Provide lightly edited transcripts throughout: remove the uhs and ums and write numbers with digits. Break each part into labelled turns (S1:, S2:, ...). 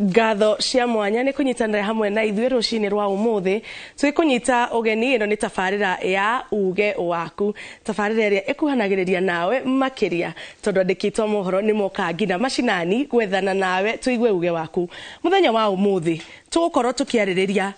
S1: Ngatho cia mwanya nĩ kũnyitanĩra hamwe na ithuĩ rũcinĩ rwa ũmũthĩ. Tũgĩkũnyita ũgeni, ĩno nĩ tabarĩra ya Uge Waku, tabarĩra ĩrĩa ĩkuhanagĩrĩria nawe makĩria tondũ andĩkĩtwo mohoro nĩ mokaga nginya macinani gwethana nawe tũigue uge waku. Mũthenya wa ũmũthĩ tũgũkorwo tũkĩarĩrĩria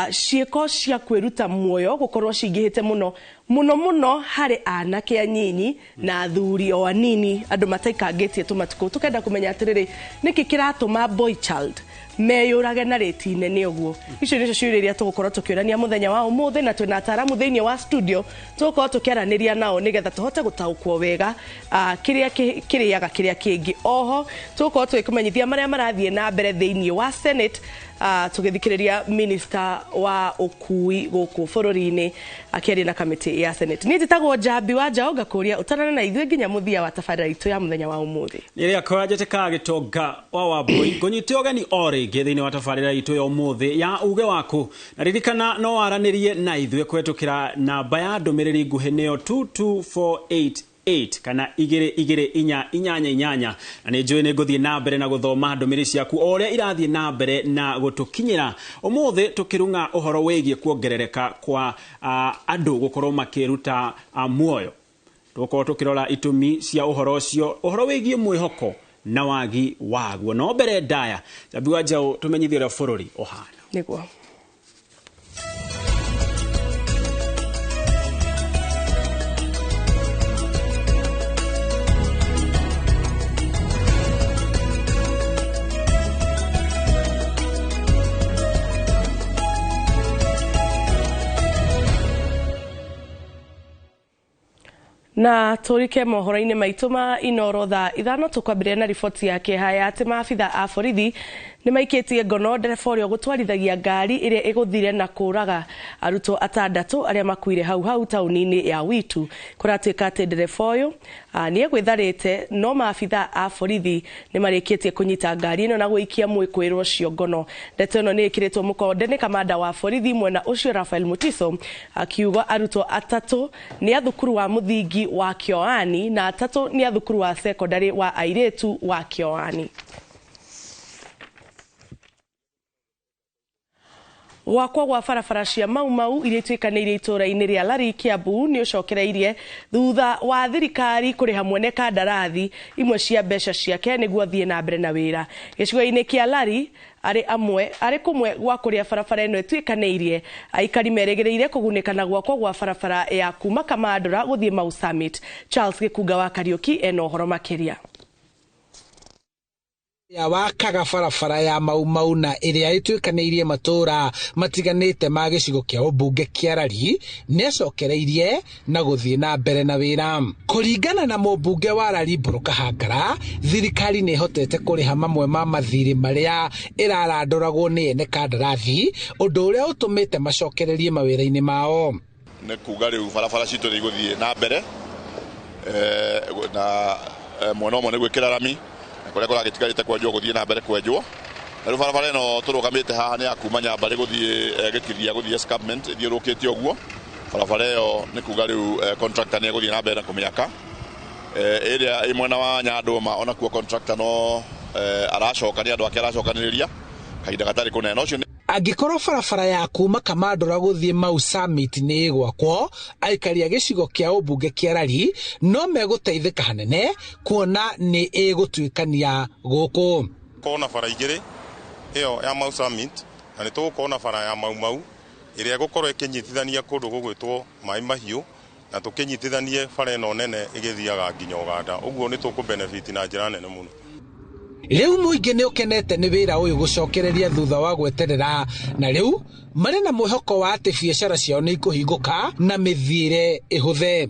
S1: ciĩko cia kwĩruta muoyo gũkorwo cingĩhĩte mũno mũno mũno harĩ anake anyinyi na athuri o anini, andũ mataikangĩtie tũmatukũ. Tũkenda kũmenya atĩrĩrĩ, nĩkĩ kĩratũma boy child meyũrage na rĩti nene ũguo? Icio nĩcio ciũria iria tũgũkorwo tũkĩũrania mũthenya wa ũmũthĩ, na twĩna ataaramu thĩinĩ wa studio tũgũkorwo tũkĩaranĩria nao nĩgetha tũhote gũtaũkwo wega kĩrĩa kĩrĩaga kĩrĩa kĩngĩ. Oho tũgũkorwo tũgĩkũmenyithia marĩa marathiĩ na mbere thĩinĩ wa Senate, tũgĩthikĩrĩria minister wa ũkui gũkũ bũrũri-inĩ akĩaria na kamĩtĩ ya Senate. Niĩ njĩtagwo Njambi wa Njaũ, ngakũria ũtarane na ithuĩ nginya mũthia wa tabarĩra itũ ya mũthenya wa ũmũthĩ.
S2: Nĩ rĩakwa njĩtĩkaga Gĩtonga wa Wambui, ngũnyite ũgeni o rĩngĩ thĩinĩ wa tabarĩra itũ ya ũmũthĩ ya Uge Waku, na ririkana no waranĩrie na ithuĩ kũhetũkĩra namba ya ndũmĩrĩri nguhĩ, nĩyo 22488 kana 22488, na nĩ njũĩ nĩ ngũthiĩ na mbere na gũthoma ndũmĩrĩri ciaku o ũrĩa irathiĩ na mbere na gũtũkinyĩra. Ũmũthĩ tũkĩrung'a ũhoro wĩgiĩ kuongerereka kwa andũ gũkorwo makĩruta muoyo. Tũgũkorwo tũkĩrora itũmi cia ũhoro ũcio, ũhoro wĩgiĩ mwĩhoko na wagi waguo. No mbere ndaya, Njambi wa Njaũ, tũmenyithie ũrĩa bũrũri ũhana.
S1: Nĩguo. Na tũrike mohoro-inĩ maitũ ma Inoro thaa 5, tũkwambĩrĩria na riboti ya kĩeha ya atĩ maabitha a borithi nĩ maikĩtie ngono ndereba ũrĩa ũgũtwarithagia ngari ĩrĩa ĩgũthire na kũraga arutwo atandatũ arĩa makuire hau hau taũni-inĩ ya Witu. Kũratuĩka atĩ ndereba ũyũ nĩ egwĩtharĩte, no maabitha a borithi nĩ marĩkĩtie kũnyita ngari ĩno na gũikia mwĩkũĩrwo ũcio ngono. Ndeto ĩno nĩ ĩkĩrĩtwo mũkonde nĩ kamanda wa borithi mwena ũcio Rafael Mutiso, akiuga arutwo atatũ nĩ a thukuru wa mũthingi wa Kĩoani na atatũ nĩ a thukuru wa sekondari wa airĩtu wa Kĩoani. Gwakwo gwa barabara cia Mau Mau iria ituĩkanĩirie itũũra-inĩ rĩa Lari, Kiambu nĩ ũcokereirie thutha wa thirikari kũrĩha mwene kandarathi imwe cia mbeca ciake nĩguo athiĩ na mbere na wĩra. Gĩcigo-inĩ kĩa Lari arĩ amwe arĩ kũmwe gwa kũrĩa barabara ĩno ĩtuĩkanĩirie, aikari merĩgĩrĩire kũgunĩka na gwakwo gwa barabara ya kuma Kamandũra gũthiĩ Mau Summit. Charles Gĩkunga wa Kariũki ena ũhoro makĩria.
S3: Ya wakaga barabara ya Mau Mau na ĩrĩa ĩtuĩkanĩirie matũũra matiganĩte ma gĩcigo kĩa ũmbunge kĩa Lari nĩacokereirie na gũthiĩ na mbere na wĩra. Kũringana na mũmbunge wa Lari Mbũrũ Kahangara, thirikari nĩ ĩhotete kũrĩha mamwe ma mathirĩ marĩa ĩrarandũragwo nĩ ene kandarathi, ũndũ ũrĩa ũtũmĩte macokererie mawĩra-inĩ mao.
S4: Nĩ kuga rĩu barabara citũ nĩ igũthiĩ na mbere, na mwena ũmwe nĩ gwĩkĩra rami, kũrĩa kũragĩtigarĩte kwenjwo gũthiĩ na mbere kwenjwo. Na rĩu barabara ĩno tũrũgamĩte haha nĩ ya kuma Nyambarĩ gũthiĩ Gĩtithia gũthiĩ escarpment ĩthiũrũrũkĩte ũguo. Barabara ĩyo nĩ kuga rĩu contractor nĩ egũthiĩ na mbere na kũmĩaka. Ĩrĩa ĩ mwena wa Nyandũma onakuo contractor no aracokania andũ ake, aracokanĩrĩria kahinda gatarĩ kũnene. Ũcio
S3: Angĩkorwo barabara ya kuma Kamandũra gũthiĩ Mau Summit nĩ ĩgwakwo, aikari a gĩcigo kĩa ũmbunge kĩa Lari no megũteithĩka hanene kuona nĩ ĩgũtuĩkania gũkũ.
S5: Tũgũkorwo na bara igĩrĩ, ĩyo ya Mau Summit na nĩ tũgũkorwo na bara ya Mau Mau ĩrĩa ĩgũkorwo ĩkĩnyitithania kũndũ gũgwĩtwo Maĩ Mahiũ, na tũkĩnyitithanie bara ĩno nene ĩgĩthiaga nginya Ũganda. Ũguo nĩ tũkũ benefit na njĩra nene mũno.
S3: Rĩu mũingĩ nĩ ũkenete nĩ wĩra ũyũ gũcokereria thutha wa gweterera, na rĩu marĩ na mwĩhoko wa atĩ biacara ciao nĩ ikũhingũka na mĩthiĩre ĩhũthe.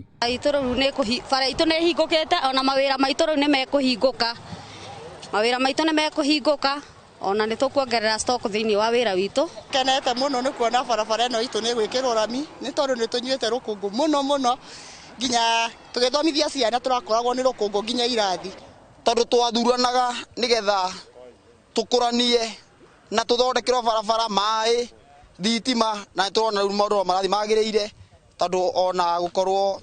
S6: Bara itũ nĩ ĩhingũkĩte, ona mawĩra maitũ rĩu nĩ mekũhingũka. Mawĩra maitũ nĩ mekũhingũka, ona nĩ tũkuongerera stock thĩinĩ wa wĩra witũ.
S7: Kenete mũno nĩ kuona barabara ĩno itũ nĩ ĩgwĩkĩrwo rami, nĩ tondũ nĩ tũnyuĩte rũkũngũ mũno mũno, nginya tũgĩthomithia ciana tũrakoragwo nĩ rũkũngũ nginya irathi.
S8: Tondũ twathuranaga nĩgetha tũkũranie na tũthondekerwo barabara, maĩ, thitima, na nĩtũrona rĩu maũndũ marathiĩ magĩrĩire, tondũ ona gũkorwo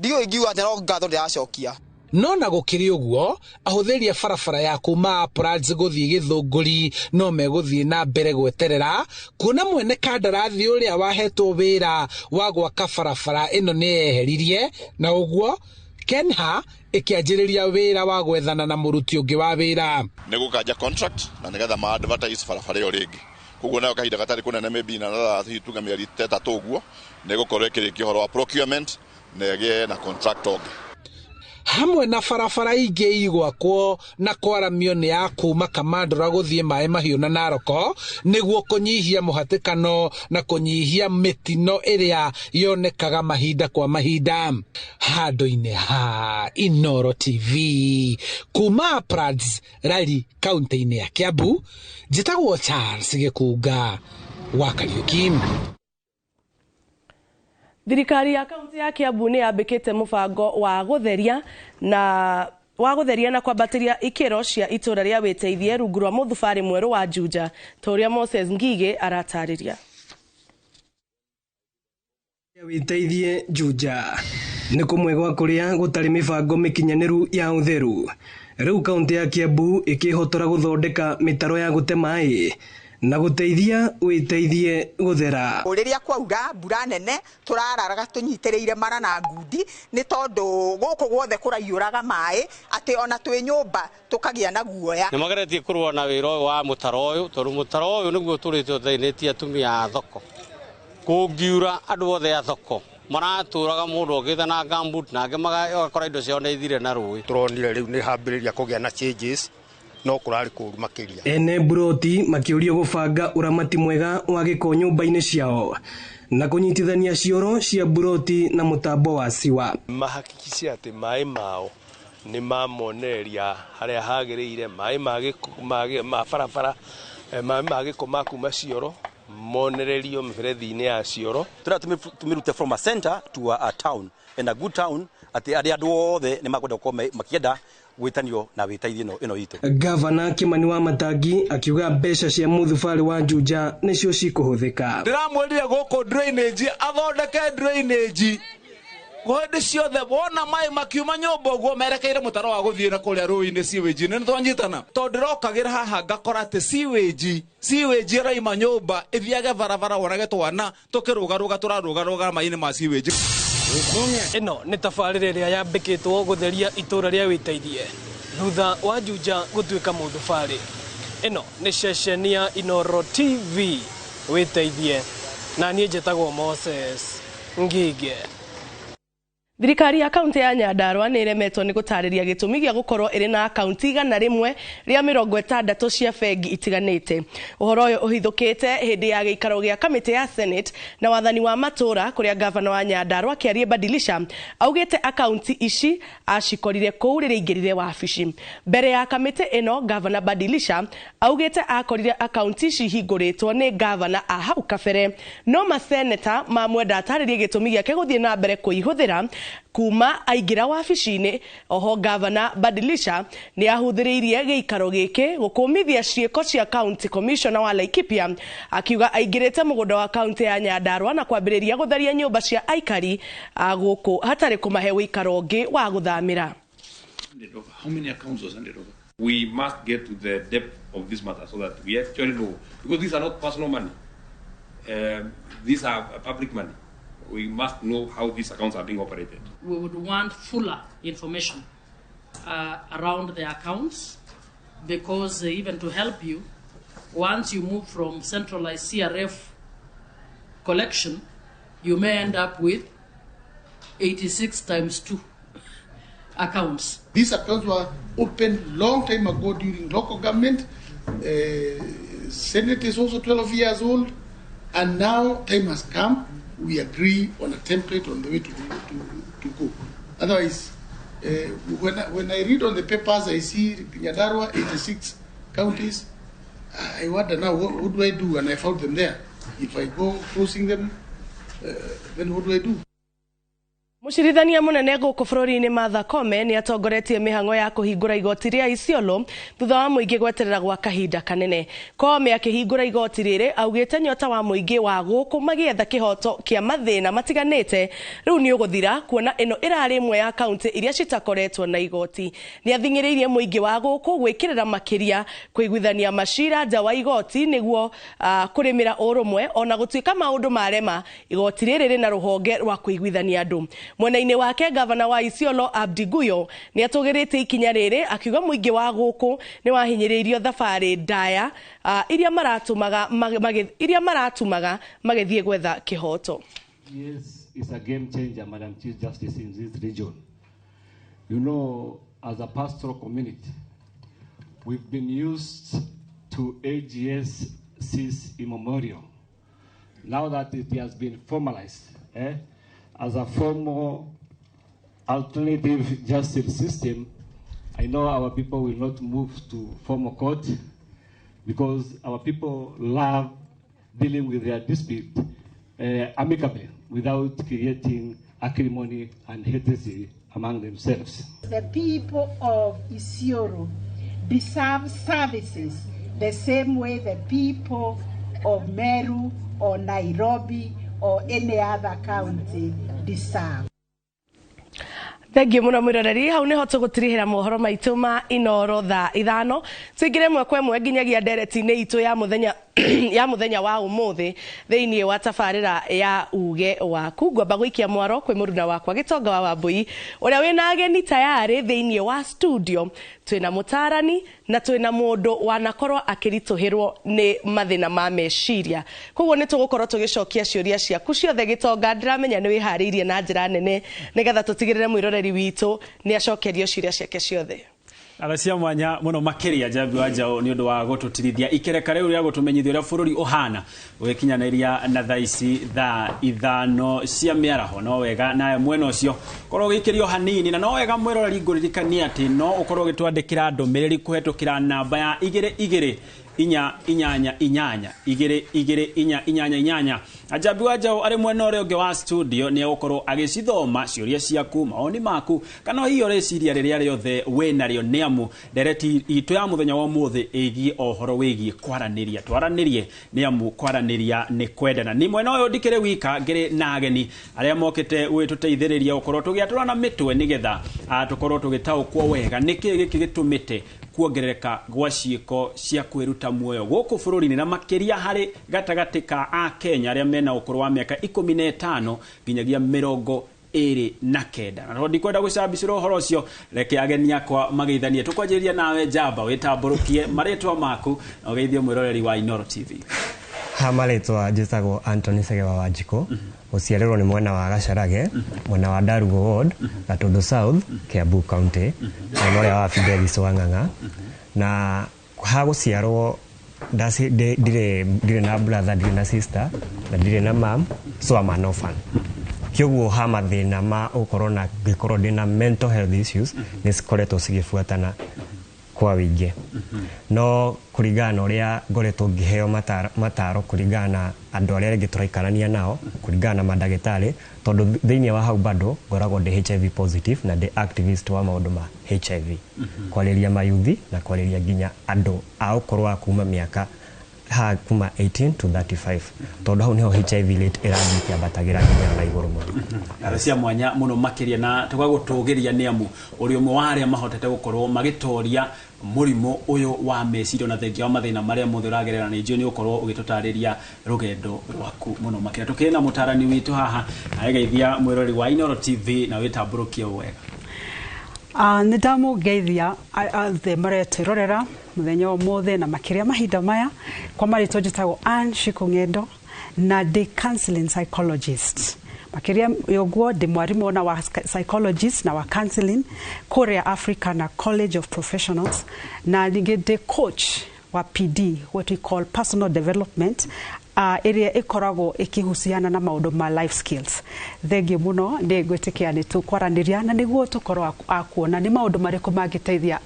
S8: ndiũĩ ingiuga atĩ no ngatho ndĩracokia.
S3: No na gũkĩrĩ ũguo, ahũthĩri a barabara ya kuma Uplands gũthiĩ Gĩthũngũri no megũthiĩ na mbere gweterera kuona mwene kandarathi ũrĩa wahetwo wĩra wa gwaka barabara ĩno nĩ eheririe, na ũguo Kenha ĩkĩanjĩrĩria wĩra wa gwethana na mũruti ũngĩ wa wĩra.
S4: Nĩ gũkanja contract na nĩgetha ma advertise barabara ĩyo rĩngĩ. Koguo nayo kahinda gatarĩ kũnene maybe na another tuge mĩeri 3 ũguo nĩ gũkorwo ĩkĩrĩkia ũhoro wa procurement na ĩgĩe na contract ũngĩ.
S3: Hamwe na barabara ingĩ igwakwo na kwaramio nĩ ya kuma Kamandũra gũthiĩ Maĩ Mahiũ na Naroko nĩguo kũnyihia mũhatĩkano na kũnyihia mĩtino ĩrĩa yonekaga mahinda kwa mahinda. Handũ-inĩ ha Inooro TV kuma Uplands, Rari, kaunti-inĩ ya Kiambu, njĩtagwo Charles Gĩkunga wa Kariuki.
S1: Thirikari ya kaunti ya Kiambu nĩ yambĩkĩte mũbango wa gũtheria na kwambatĩria ikĩro cia itũra rĩa wĩteithie rungu rwa mũthubarĩ mwerũ wa Juja, ta ũrĩa Moses Ngigĩ aratarĩria.
S9: Wĩteithie Juja nĩ kũmwe gwa kũrĩa gũtarĩ mĩbango mĩkinyanĩru ya ũtheru. Rĩu kaunti ya Kiambu ĩkĩhotora gũthondeka mĩtaro ya gũte maĩ na gũteithia wĩteithie gũthera.
S10: Rĩrĩa kwaura mbura nene tũrararaga tũnyitĩrĩire mara na ngundi nĩ tondũ gũkũ guothe kũraiyũraga maĩ atĩ ona twĩ nyũmba tũkagĩa na guoya.
S11: Nĩ mageretie kũrũa na wĩra ũyũ wa mũtaro ũyũ tondũ mũtaro ũyũ nĩguo tũrĩte ũteithĩtie atumia a thoko. Kũngiura andũ othe a thoko maratũraga mũndũ okĩte na gumboot na angĩ magakora indo ciao nĩ ithire na rũĩ.
S12: Tũronire rĩu nĩ hambĩrĩria kũgĩa na changes no kũrarĩ kũũru makĩria.
S9: Ene buroti makĩũrio gũbanga ũramati mwega wa gĩko nyũmba-inĩ ciao na kũnyitithania cioro cia buroti na mũtambo wa siwa.
S13: Mahakikice atĩ maĩ mao nĩ mamonereria harĩa hagĩrĩire, maĩ ma barabara, maĩ ma gĩko ma kuma cioro monererio mĩberethi-inĩ ya cioro.
S14: Tũrĩa tũmĩrute from a center to a town and a good town atĩ arĩa andũ othe nĩ makwenda gũkorwo makĩenda gwitanio na wĩteithie ĩno itũ.
S9: Gavana Kimani wa Matangi akiuga mbeca cia mũthubarĩ wa Juja nĩcio cikũhũthĩka.
S15: Ndĩramwĩrire gũkũ drainage athondeke drainage hĩndĩ ciothe wona maĩ makiuma nyũmba ũguo merekeire mũtaro wa gũthiĩ na kũrĩa rũĩ-inĩ sewage-inĩ. Nĩ twanyitana tondũ ndĩrokagĩra haha ngakora atĩ sewage ĩraima nyũmba ĩthiage barabara wonage twana tũkĩrũgarũga tũrarũgarũga maĩ-inĩ ma sewage.
S9: Ĩno nĩ tabarĩra ĩrĩa yambĩkĩtwo gũtheria itũra rĩa wĩteithie thutha wa Juja gũtuĩka mũthubarĩ. Ĩno nĩ ceceni ya Inooro TV wĩteithie, na niĩ njĩtagwo Moses Ngige.
S1: Thirikari ya kaunti ya Nyandarua nĩ ĩremetwo nĩ gũtarĩria gĩtũmi gĩa gũkorwo ĩrĩ na akaunti 160 cia bengi itiganĩte. Ũhoro ũyũ ũhithũkĩte hĩndĩ ya gĩikaro gĩa kamĩtĩ ya Senate na wathani wa matũra kũrĩa gavana wa Nyandarua Kĩarie Badilisha augĩte akaunti ici acikorire kũu rĩrĩa aingĩrire wabici. Mbere ya kamĩtĩ ĩno, gavana Badilisha augĩte akorire akaunti ici ihingũrĩtwo nĩ gavana a hau kabere, no maseneta mamwenda atarĩrie gĩtũmi gĩake gũthiĩ na mbere kũihũthĩra kuma aingĩra wabici-inĩ. Oho gavana Badilisha nĩ ahũthĩrĩirie gĩikaro gĩkĩ gũkũmithia ciĩko cia county commissioner wa Laikipia, akiuga aingĩrĩte mũgũnda wa kaunti ya Nyandarua na kwambĩrĩria gũtharia nyũmba cia aikari a gũkũ hatarĩ kũmahe ũikaro ũngĩ wa gũthamĩra.
S16: How many accounts was handed over? We must get to the depth of this matter so that we actually know, because these are not personal money. These are public money. We must know how these accounts are being operated.
S17: We would want fuller information around the accounts, because even to help you, once you move from centralized CRF collection, you may end up with 86 times 2 accounts.
S18: These accounts were opened long time ago during local government. Senate is also 12 years old, and now time has come. We agree on a template on the way to go. Otherwise, when I read on the papers, I see Nyandarua, 86 counties. I wonder now, what do I do? And I found them there. If I go closing them, then what do I do?
S1: Mũcirithania mũnene gũkũ bũrũri-inĩ Martha Koome nĩ atongoretie mĩhang'o ya kũhingũra igoti rĩa Isiolo thutha wa mũingĩ gweterera gwa kahinda kanene. Koome akĩhingũra igoti rĩrĩ augĩte nyota wa mũingĩ wa gũkũ magĩetha kĩhoto kĩa mathĩna matiganĩte rĩu nĩ ũgũthira kuona ĩno ĩrarĩ ĩmwe ya kaunti iria citakoretwo na igoti. Nĩ athing'ĩrĩirie mũingĩ wa gũkũ gwĩkĩrĩra makĩria kũiguithania macira nja wa igoti nĩguo kũrĩmĩra ũrũmwe ona gũtuĩka maũndũ marema igoti rĩrĩ rĩna rũhonge rwa kũiguithania andũ. Mwena-inĩ wake gavana wa Isiolo Abdi Guyo nĩ atũgĩrĩtie ikinya rĩrĩ akiuga mũingĩ wa gũkũ nĩ wahinyĩrĩirio thabarĩ ndaya iria maratumaga iria maratumaga magĩthiĩ gwetha kĩhoto.
S19: Yes, it's a game changer, Madam Chief Justice, in this region. You know, as a pastoral community, we've been used to AGS since immemorial. Now that it has been formalized as a formal alternative justice system, I know our people will not move to formal court because our people love dealing with their dispute amicably without creating acrimony and hatred among themselves.
S20: The people of Isiolo deserve services the same way the people of Meru or Nairobi or any other county deserve.
S1: Thengiũ mũno mwĩroreri, hau nĩho tũgũtirihĩra mohoro maitũ ma Inoro thaa 5. Tũingĩre ĩmwe kwa ĩmwe nginyagia ndereti-inĩ itũ ya mũthenya ya mũthenya wa ũmũthĩ thĩinĩ wa tabarĩra ya uge waku. Ngwamba gũikia mwaro kwĩ mũruna wakwa Gĩtonga wa Wambui ũrĩa wĩna ageni tayarĩ thĩinĩ wa studio. Twĩna mũtarani na twĩna mũndũ wanakorwo akĩritũhĩrwo nĩ mathĩna ma meciria, koguo nĩ tũgũkorwo tũgĩcokia ciũria ciaku ciothe. Gĩtonga, ndĩramenya nĩ wĩharĩirie na njĩra nene nĩgetha tũtigĩrĩre mwĩroreri witũ nĩ acokerio ciũria ciake ciothe.
S2: Ara cia mwanya muno makiria Njambi wa Njaũ nĩ ũndũ wa gũtũtirithia ikereka rĩu rĩa gũtũmenyithia ũrĩa bũrũri ũhana ũgĩkinyanĩria na thaa ici thaa 5 cia mĩaraho. No wega nawe mwena ũcio korwo ũgĩikĩrio hanini, na no wega mwĩroreri ngũririkanie atĩ no ũkorwo ũgĩtwandĩkĩra ndũmĩrĩri kũhetũkĩra namba ya 2 2 4 8 8 2 2 4 8 8. Njambi wa Njaũ arĩ mwena ũrĩa ũngĩ wa studio nĩ egũkorwo agĩcithoma ciũria ciaku, mawoni maku, kana hihi ũreciria rĩrĩa rĩothe wĩnarĩo, nĩ amu ndereti itũ ya mũthenya wa ũmũthĩ ĩgiĩ ũhoro wĩgiĩ kwaranĩria. Twaranĩrie nĩ amu kwaranĩria nĩ kwendana. Nĩ mwena ũyũ ndikĩrĩ wika, ngĩrĩ na ageni arĩa mokĩte gwĩtũteithĩrĩria gũkorwo tũgĩatũrana mĩtwe nĩgetha tũkorwo tũgĩtaũkwo wega nĩkĩĩ gĩkĩ gĩtũmĩte kuongerereka gwa ciĩko cia kwĩruta muoyo gũkũ bũrũri-inĩ, na makĩria harĩ gatagatĩ ka Akenya arĩa mena ũkũrũ wa mĩaka 15 nginyagia 29. Na tondũ ndikwenda gũcambicĩra ũhoro ũcio, reke ageni akwa mageithanie. Tũkwanjĩrĩria nawe Njamba, wĩtambũrũkie marĩtwa maku na ũgeithie mwĩroreri wa Inoro TV.
S21: Ha marĩtwa njĩtagwo Anthony Segewa Wanjikũ, gũciarĩrwo nĩ mwena wa Gacarage, mwena wa Ndarugo Ward, Gatundu South, Kiambu County, mwena ũrĩa wa Fidelis Wang'ang'a. Na ha gũciarwo ndirĩ na brother, ndirĩ na sister, na ndirĩ na mom, so I'm an orphan. Kĩoguo ha mathĩna ma gũkorwo na ngĩkorwo ndĩna mental health issues nĩ cikoretwo cigĩbuatana kwa wĩingĩ. No kũringana na ũrĩa ngoretwo ngĩheo mataro kũringana na andũ arĩa rĩngĩ tũraikarania nao, kũringana na mandagĩtarĩ, tondũ thĩinĩ wa hau bado ngoragwo ndĩ HIV positive na ndĩ activist wa maũndũ ma HIV, kwarĩria mayuthi na kwarĩria nginya andũ a ũkũrũ wa kuma mĩaka ha kuma 18 to 35, tondũ hau niho HIV rate ĩrathiĩ ĩkĩambatagĩra nginya na igũrũ mũno.
S2: Ngatho cia mwanya mũno makĩria, na tũgagũtũgĩria nĩ amu ũrĩ ũmwe wa arĩa mahotete gũkorwo magĩtoria mũrimũ ũyũ wa meciria, na thengia wa mathĩna marĩa mothe ũragerera. Nĩ njũĩ nĩ ũkorwo ũgĩtũtarĩria rũgendo rwaku mũno makĩria. Tũkĩrĩ na mũtarani witũ haha, agĩgeithia mwĩroreri wa Inoro TV na wĩtambũrũkie wega.
S22: Nĩ ndamũgeithia othe maretwĩrorera mũthenya ũmũthĩ na makĩria mahinda maya. Kwa marĩtwa njĩtagwo Ann Shiko Ng'endo na ndĩ counseling psychologist. Makĩria ũguo ndĩ mwarimũ na wa psychologist na wa counseling kũrĩa Africa na College of Professionals, na ningĩ ndĩ coach wa PD, what we call personal development. Ĩrĩa ĩkoragwo ĩkĩhuciana na maũndũ ma life skills. Thengiũ mũno, nĩ ngwĩtĩkia nĩ tũkwaranĩria na nĩguo tũkorwo a kuona nĩ maũndũ marĩkũ mangĩteithia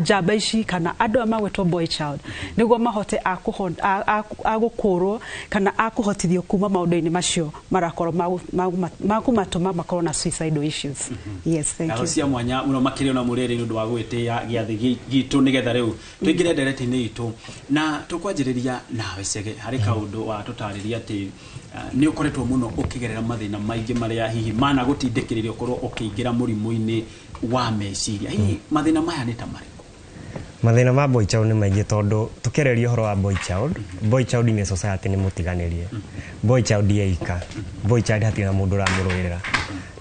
S22: njamba ici kana andũ aya magwĩtwo boy child nĩguo mahote a gũkũrwo kana a kũhotithio kuma maũndũ-inĩ macio marakorwo makũmatũma makorwo na suicidal issues. Yes, thank
S2: Ngatho
S22: you.
S2: Cia mwanya mũno makĩria ona mũrĩrĩ nĩ ũndũ wa gwĩtĩĩa gĩathĩ gitũ, nĩgetha rĩu tũingĩre ndereti-inĩ itũ na tũkwanjĩrĩria nawe Cege harĩ kaũndũ wa tũtarĩria atĩ nĩ ũkoretwo mũno ũkĩgerera mathĩna maingĩ marĩa hihi mana gũtindĩkĩrĩria ũkorwo ũkĩingĩra mũrimũ-inĩ wa meciria. Hihi mathĩna maya nĩ ta marĩkũ?
S21: Mathĩna ma boy child nĩ maingĩ, tondũ tũkĩarĩria ũhoro wa boy child, boy child in a society nĩ mũtiganĩrie. Boy child yeika, boy child hatirĩ na mũndũ ũramũrũĩrĩra,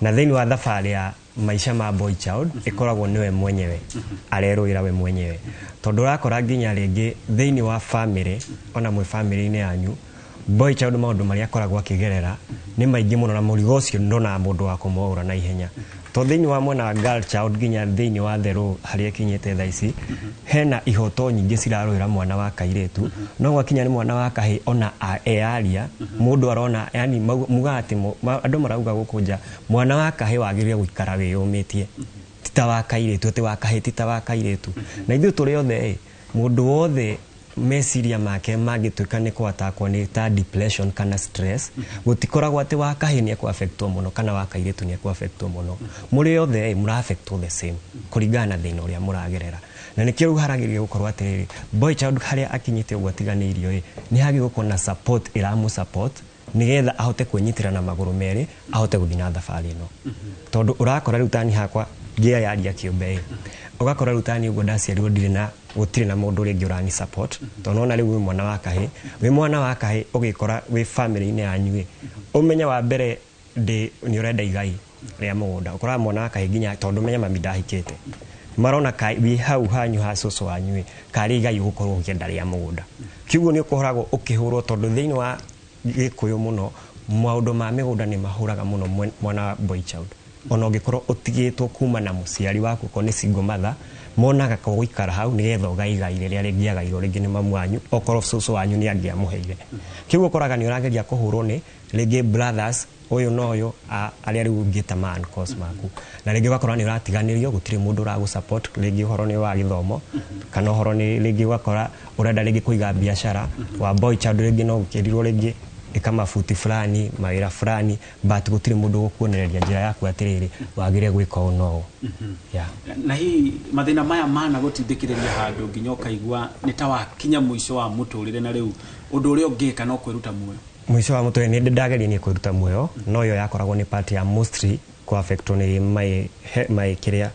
S21: na thĩinĩ wa thabarĩ ya maica ma boy child ĩkoragwo nĩwe mwenyewe arerũĩra we mwenyewe, tondũ ũrakora nginya rĩngĩ thĩinĩ wa family, ona mwĩ family-inĩ yanyu, boy child maũndũ marĩa akoragwo akĩgerera nĩ maingĩ mũno, na mũrigo ũcio ndonaga mũndũ wa kũmwaũra na ihenya, tondũ thĩinĩ wa mwena wa girl child, nginya thĩinĩ wa therũ harĩa ĩkinyĩte thaa ici, hena ihoto nyingĩ cirarũĩra mwana wa kairĩtu, no gwakinya nĩ mwana wa kahĩ, ona eyaria mũndũ arona yani mugaga atĩ andũ marauga gũkũ nja mwana wa kahĩ wagĩrĩire gũikara wĩyũmĩtie, ti ta wa kairĩtu, atĩ wa kahĩ ti ta wa kairĩtu. Na ithuĩ tũrĩ othe ĩ, mũndũ wothe meciria make mangĩtuĩka nĩ kwatakwo nĩ ta depression kana stress, gũtikoragwo atĩ wa kahĩ nĩ ekũaffectwo mũno kana wa kairĩtu nĩ ekũaffectwo mũno. Mũrĩ othe ĩ, mũra-affectwo the same kũringana na thĩna ũrĩa mũragerera. Na nĩkĩo rĩu haragĩrĩire gũkorwo atĩrĩrĩ, boy child harĩa akinyĩte ũguo atiganĩirio ĩ, nĩ hagĩrĩire gũkorwo na support ĩramũ support nĩgetha ahote kwĩnyitĩra na magũrũ merĩ, ahote gũthiĩ na thabarĩ ĩno. Tondũ ũrakora rĩu tani hakwa ngĩyaria kĩũmbe ĩ, ũgakora rĩu tani ũguo ndaciarirwo ndirĩ na gũtirĩ na mũndũ rĩngĩ ũrani support, tondũ nona rĩu wĩ mwana wa kahĩ, wĩ mwana wa kahĩ ũgĩkora wĩ family-inĩ yanyu ĩ, ũmenye wa mbere ndĩ nĩ ũrenda igai rĩa mũgũnda. Ũkoraga mwana wa kahĩ nginya tondũ menye mami ndahikĩte, marona ka wĩ hau hanyu ha cũcũ wanyu ĩ, karĩ igai ũgũkorwo ũkĩenda rĩa mũgũnda. Kiugo nĩ ũkoragwo ũkĩhũrwo, tondũ thĩinĩ wa gĩkũyũ mũno maũndũ ma mĩgũnda nĩ mahũraga mũno mwana wa boy child. Ona ũngĩkorwo ũtigĩtwo kuma na mũciari waku, okorwo nĩ single mother, monaga ko gũikara hau nĩgetha ũgai igai rĩrĩa rĩngĩagairwo rĩngĩ nĩ mamu wanyu, okorwo cũcũ wanyu nĩ angĩamũheire. Kĩu ũkoraga nĩ ũrageria kũhũrwo nĩ rĩngĩ brothers ũyũ na ũyũ, arĩa rĩu ũngĩta ma uncles maku, na rĩngĩ ũgakora nĩ ũratiganĩrio, gũtirĩ mũndũ ũragũ support, rĩngĩ ũhoro nĩ wa gĩthomo kana ũhoro nĩ rĩngĩ ũgakora ũrenda rĩngĩ kũiga biacara wa boy child, rĩngĩ no ũkĩrirwo rĩngĩ ĩka mabuti fulani, mawĩra fulani, but gũtirĩ mũndũ ũgũkuonereria njĩra yaku atĩrĩrĩ, wagĩrĩire gwĩka ũũ na ũũ. Yeah.
S2: Na hihi mathĩna maya mana gũtindĩkĩrĩria handũ nginya ũkaigua nĩ ta wakinya mũico wa mũtũrĩre, na rĩu ũndũ ũrĩa ũngĩka no kwĩruta muoyo?
S21: Mũico wa mũtũrĩre nĩ ndageria niĩ kwĩruta muoyo, no ĩyo yakoragwo nĩ part ya mostly kũ affectwo nĩ my kĩrĩa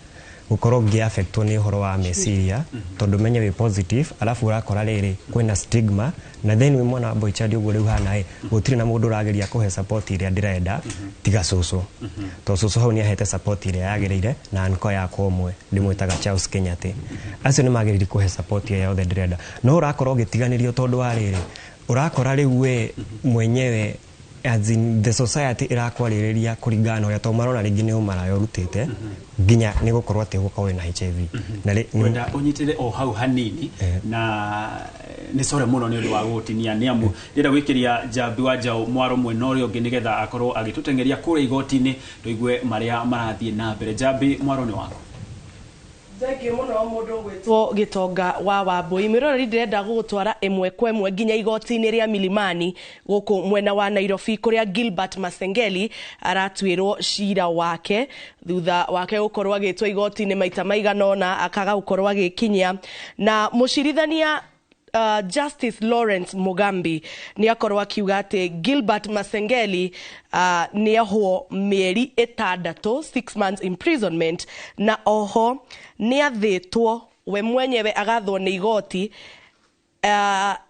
S21: gũkorwo ngĩ affectwo nĩ ũhoro wa meciria, tondũ menye wĩ positive, alafu ũrakora rĩrĩ kwĩna stigma, na then wĩ mwana wa boy child ũguo rĩu hana ĩ, gũtirĩ na mũndũ ũrageria kũhe support ĩrĩa ndĩrenda tiga cũcũ, tondũ cũcũ hau nĩ ahete support ĩrĩa yagĩrĩire, na uncle yakwa ũmwe ndĩmwĩtaga Charles Kenyatta, acio nĩ magĩrĩire kũhe support ĩrĩa yothe ndĩrenda, no ũrakorwo ũgĩtiganĩrio tondũ wa rĩrĩ ũrakora rĩu we mwenyewe, as in the society ĩrakwarĩrĩria kũringana na ũrĩa, tondũ marona rĩngĩ nĩ ũmaraya ũrutĩte nginya nĩ gũkorwo atĩ ũgũkorwo wĩna HIV na
S2: Kwenda ũnyitĩre o hau hanini, na nĩ core mũno nĩ ũndũ wa gũgũtinia, nĩ amu ndĩrenda gwĩkĩria Njambi wa Njaũ mwaro mwena ũrĩa ũngĩ nĩgetha akorwo agĩtũteng'eria kũrĩa igoti-inĩ tũigue marĩa marathiĩ na mbere. Njambi, mwaro nĩ waku.
S1: Thengiũ mũno mũndũ ũgwĩtwo Gĩtonga wa Wambui. Mwĩroreri, ndĩrenda gũgũtwara ĩmwe kwa ĩmwe nginya igoti-inĩ rĩa Milimani gũkũ mwena wa Nairobi, kũrĩa Gilbert Masengeli aratuĩrwo cira wake thutha wake gũkorwo agĩtwo igoti-inĩ maita maigana ũna akaga gũkorwo agĩkinyia, na mũcirithania Justice Lawrence Mugambi nĩ akorwo akiuga atĩ Gilbert Masengeli nĩ ohwo mĩeri 6, 6 months imprisonment, na oho nĩ athĩtwo we mwenyewe agathwo nĩ igoti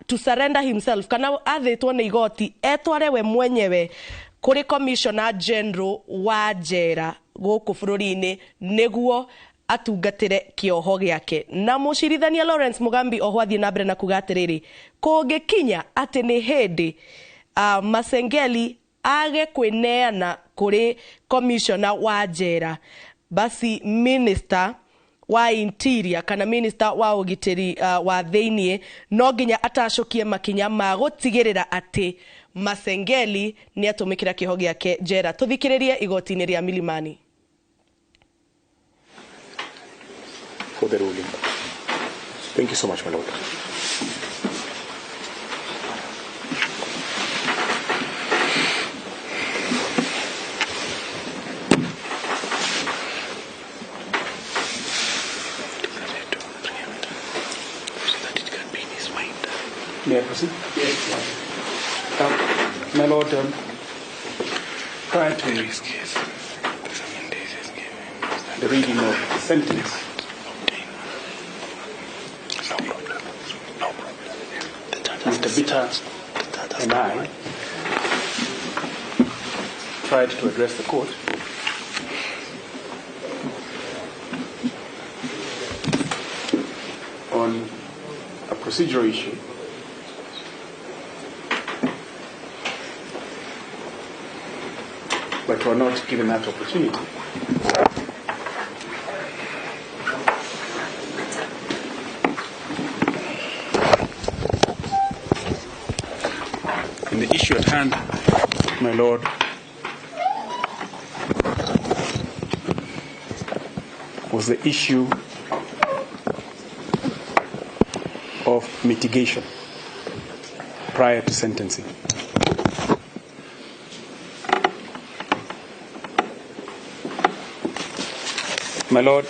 S1: to surrender himself, kana athĩtwo nĩ igoti etware we mwenyewe kũrĩ Commissioner General wa njera gũkũ bũrũri-inĩ nĩguo atungatĩre kĩoho gĩake. Na mũcirithania Lawrence Mugambi oho athiĩ na mbere na kuga atĩrĩrĩ, kũngĩkinya atĩ nĩ hĩndĩ Masengeli age kwĩneana kũrĩ commissioner wa njera, basi minister wa interior kana minister wa ũgitĩri wa thĩiniĩ no nginya atacũkie makinya ma gũtigĩrĩra atĩ Masengeli nĩ atũmĩkĩra kĩoho gĩake njera. Tũthikĩrĩrie igoti-inĩ rĩa Milimani.
S5: For the ruling. Thank you so much, my lord.
S6: May I proceed? Yes. My lord, prior to the reading of the sentence, Mr. Bitta and I tried to address the court on a procedural issue but were not given that opportunity. And the issue at hand, my lord, was the issue of mitigation prior to sentencing. My lord,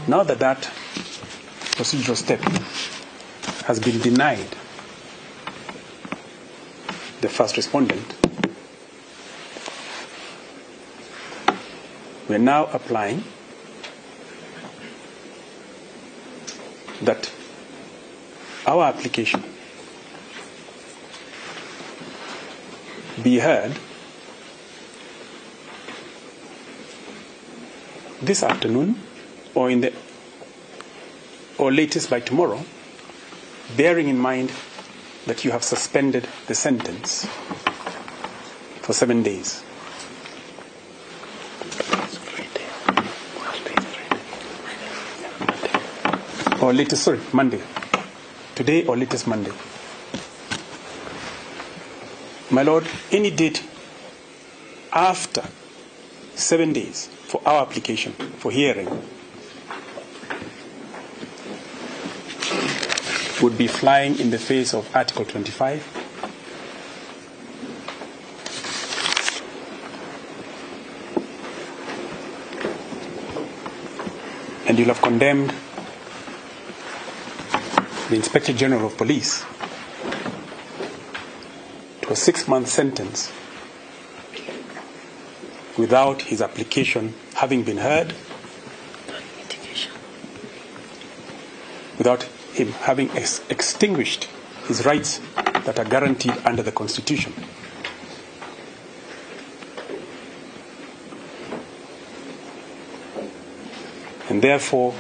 S6: now that that procedural step has been denied the first respondent, we are now applying that our application be heard this afternoon or in the or latest by tomorrow, bearing in mind that you have suspended the sentence for 7 days. Or latest, sorry, Monday. Today or latest Monday. My lord, any date after 7 days for our application for hearing would be flying in the face of Article 25 and you'll have condemned the Inspector General of Police to a 6-month sentence without his application having been heard, without him having extinguished his rights that are guaranteed under the Constitution. And therefore,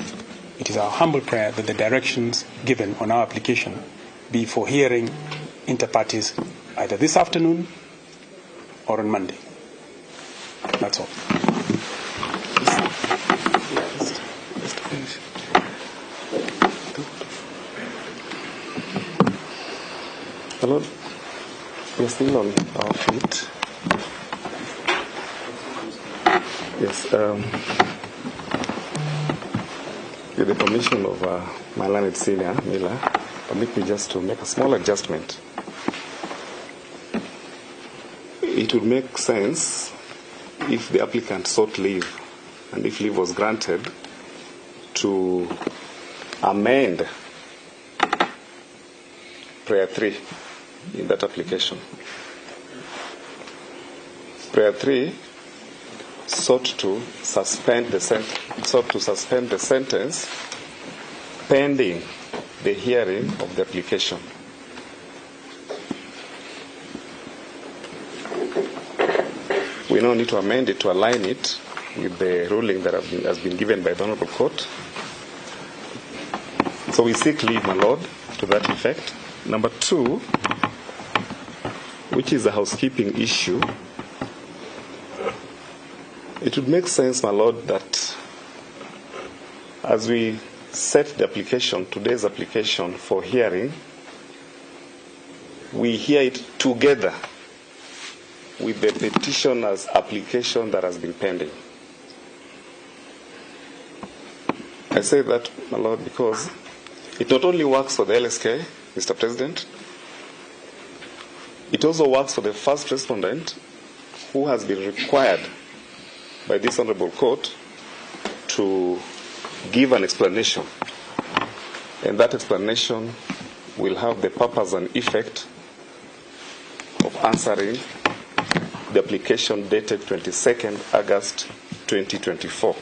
S6: it is our humble prayer that the directions given on our application be for hearing inter partes either this afternoon or on Monday. That's all.
S5: My lord, we are still on our feet. Yes, with the permission of my learned senior, Miller, permit me just to make a small adjustment. It would make sense if the applicant sought leave, and if leave was granted, to amend prayer 3 in that application. Prayer 3 sought to suspend the sentence pending the hearing of the application. We now need to amend it to align it with the ruling that has been given by the Honorable Court. So we seek leave, my lord, to that effect. Number 2, which is a housekeeping issue, it would make sense, my lord, that As we set the application, today's application for hearing, we hear it together with the petitioner's application that has been pending. I say that, my Lord, because it not only works for the LSK, Mr. President, it also works for the first respondent who has been required by this Honorable Court to give an explanation. And that explanation will have the purpose and effect of answering the application dated 22nd August 2024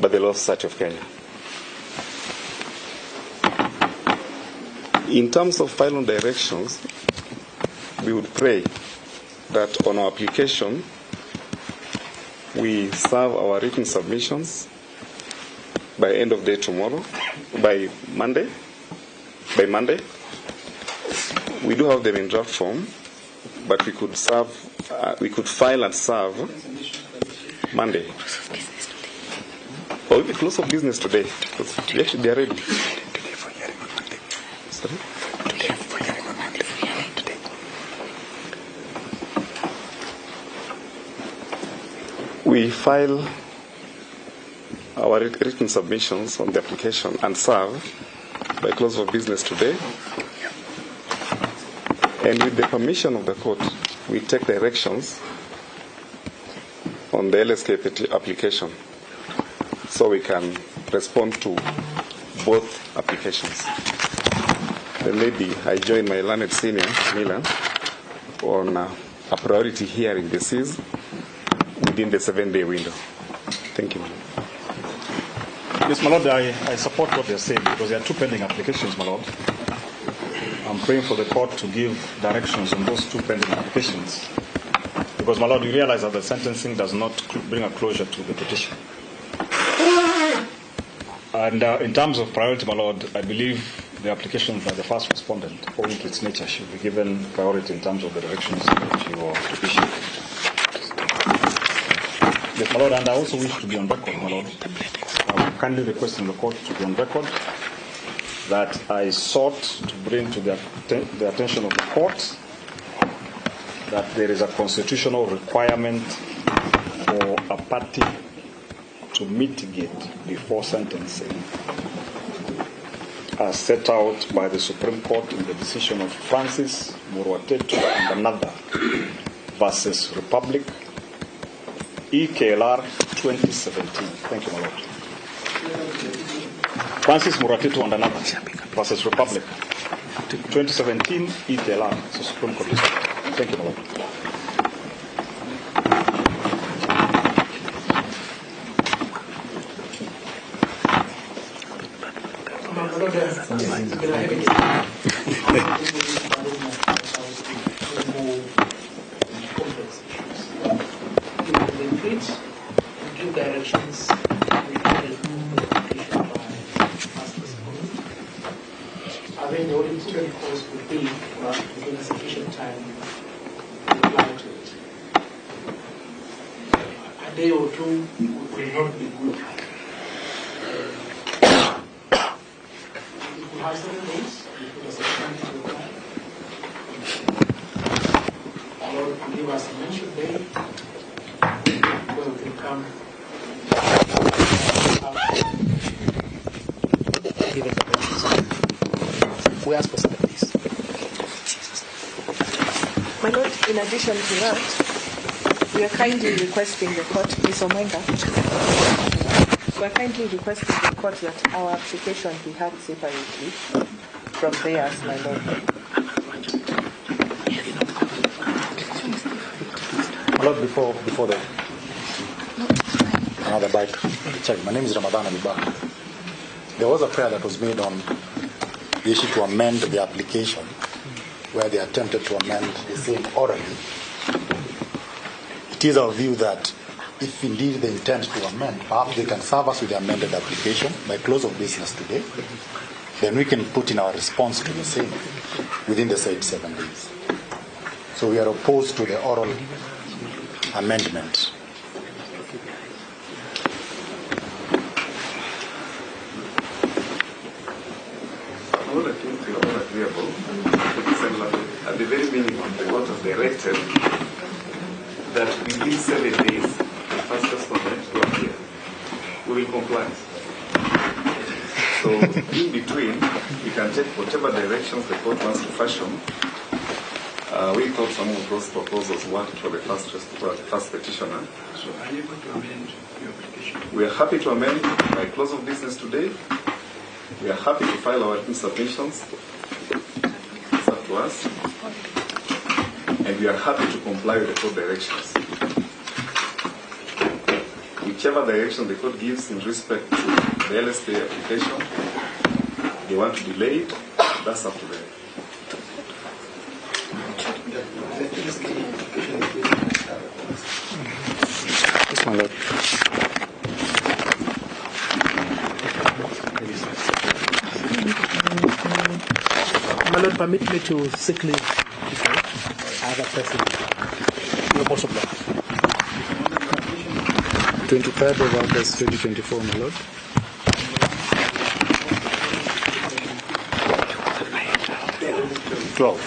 S5: by the Law Society of Kenya. In terms of final directions, we would pray that on our application we serve our written submissions by end of day tomorrow, by Monday. By Monday. We do have them in draft form, but we could serve, we could file and serve Monday. Or we close of business today, because we actually they are ready. Sorry? We file our written submissions on the application and serve by close of business today. And with the permission of the court, we take directions on the LSK application so we can respond to both applications. Then maybe I join my learned senior, Mila, on a priority hearing this is within the 7-day window. Thank you.
S7: Yes, my lord, I support what they said because there are two pending applications, my lord. I'm praying for the court to give directions on those two pending applications. Because, my lord, you realize that the sentencing does not bring a closure to the petition. And in terms of priority, my lord, I believe the application by the first respondent, owing to its nature, should be given priority in terms of the directions that you are to issue. Yes, my lord, and I also wish to be on record, my lord. I'm kindly requesting the court to be on record that I sought to bring to the attention of the court that there is a constitutional requirement for a party to mitigate before sentencing, as set out by the Supreme Court in the decision of Francis Muruatetu and another versus Republic, EKLR 2017. Thank you, my lord. Francis Muruatetu and another versus Republic, 2017 EKLR, so Supreme Court decision. Thank you, my lord.
S17: Give directions I think the only prudent course would be for us to give sufficient time to reply to it. A day or two will not be good. If we have 7 days, we put us a time to reply. Or give us a mentioned day where we can come. Given directions. We ask for 7 days.
S8: My Lord, in addition to that, we are kindly requesting the court, Ms. Omenga, we are kindly requesting the court that our application be heard separately from theirs, my Lord.
S7: My Lord, before the another bite.
S23: Sorry, my name is Ramadan Abubakar. There was a prayer that was made on the issue to amend the application, where they attempted to amend the same orally. It is our view that if indeed they intend to amend, perhaps they can serve us with the amended application by close of business today. Then we can put in our response to the same within the said 7 days. So we are opposed to the oral amendment.
S5: Well, I think we are all agreeable. At the very minimum, the court has directed that within 7 days, the first respondent to appear. We will comply. So, in between, we can take whatever directions the court wants to fashion. We thought some of those proposals worked for the first petitioner.
S6: So, are you going to amend your application?
S5: We are happy to amend by close of business today. We are happy to file our written submissions. It's up to us. And we are happy to comply with the court directions. Whichever direction the court gives in respect to the LSK application, they want to delay it, that's up to them.
S23: Yes, my lord.
S3: My lord, permit me to seek leave. I have a person. You are most obliged.
S23: 23rd of August 2024, my lord. 12.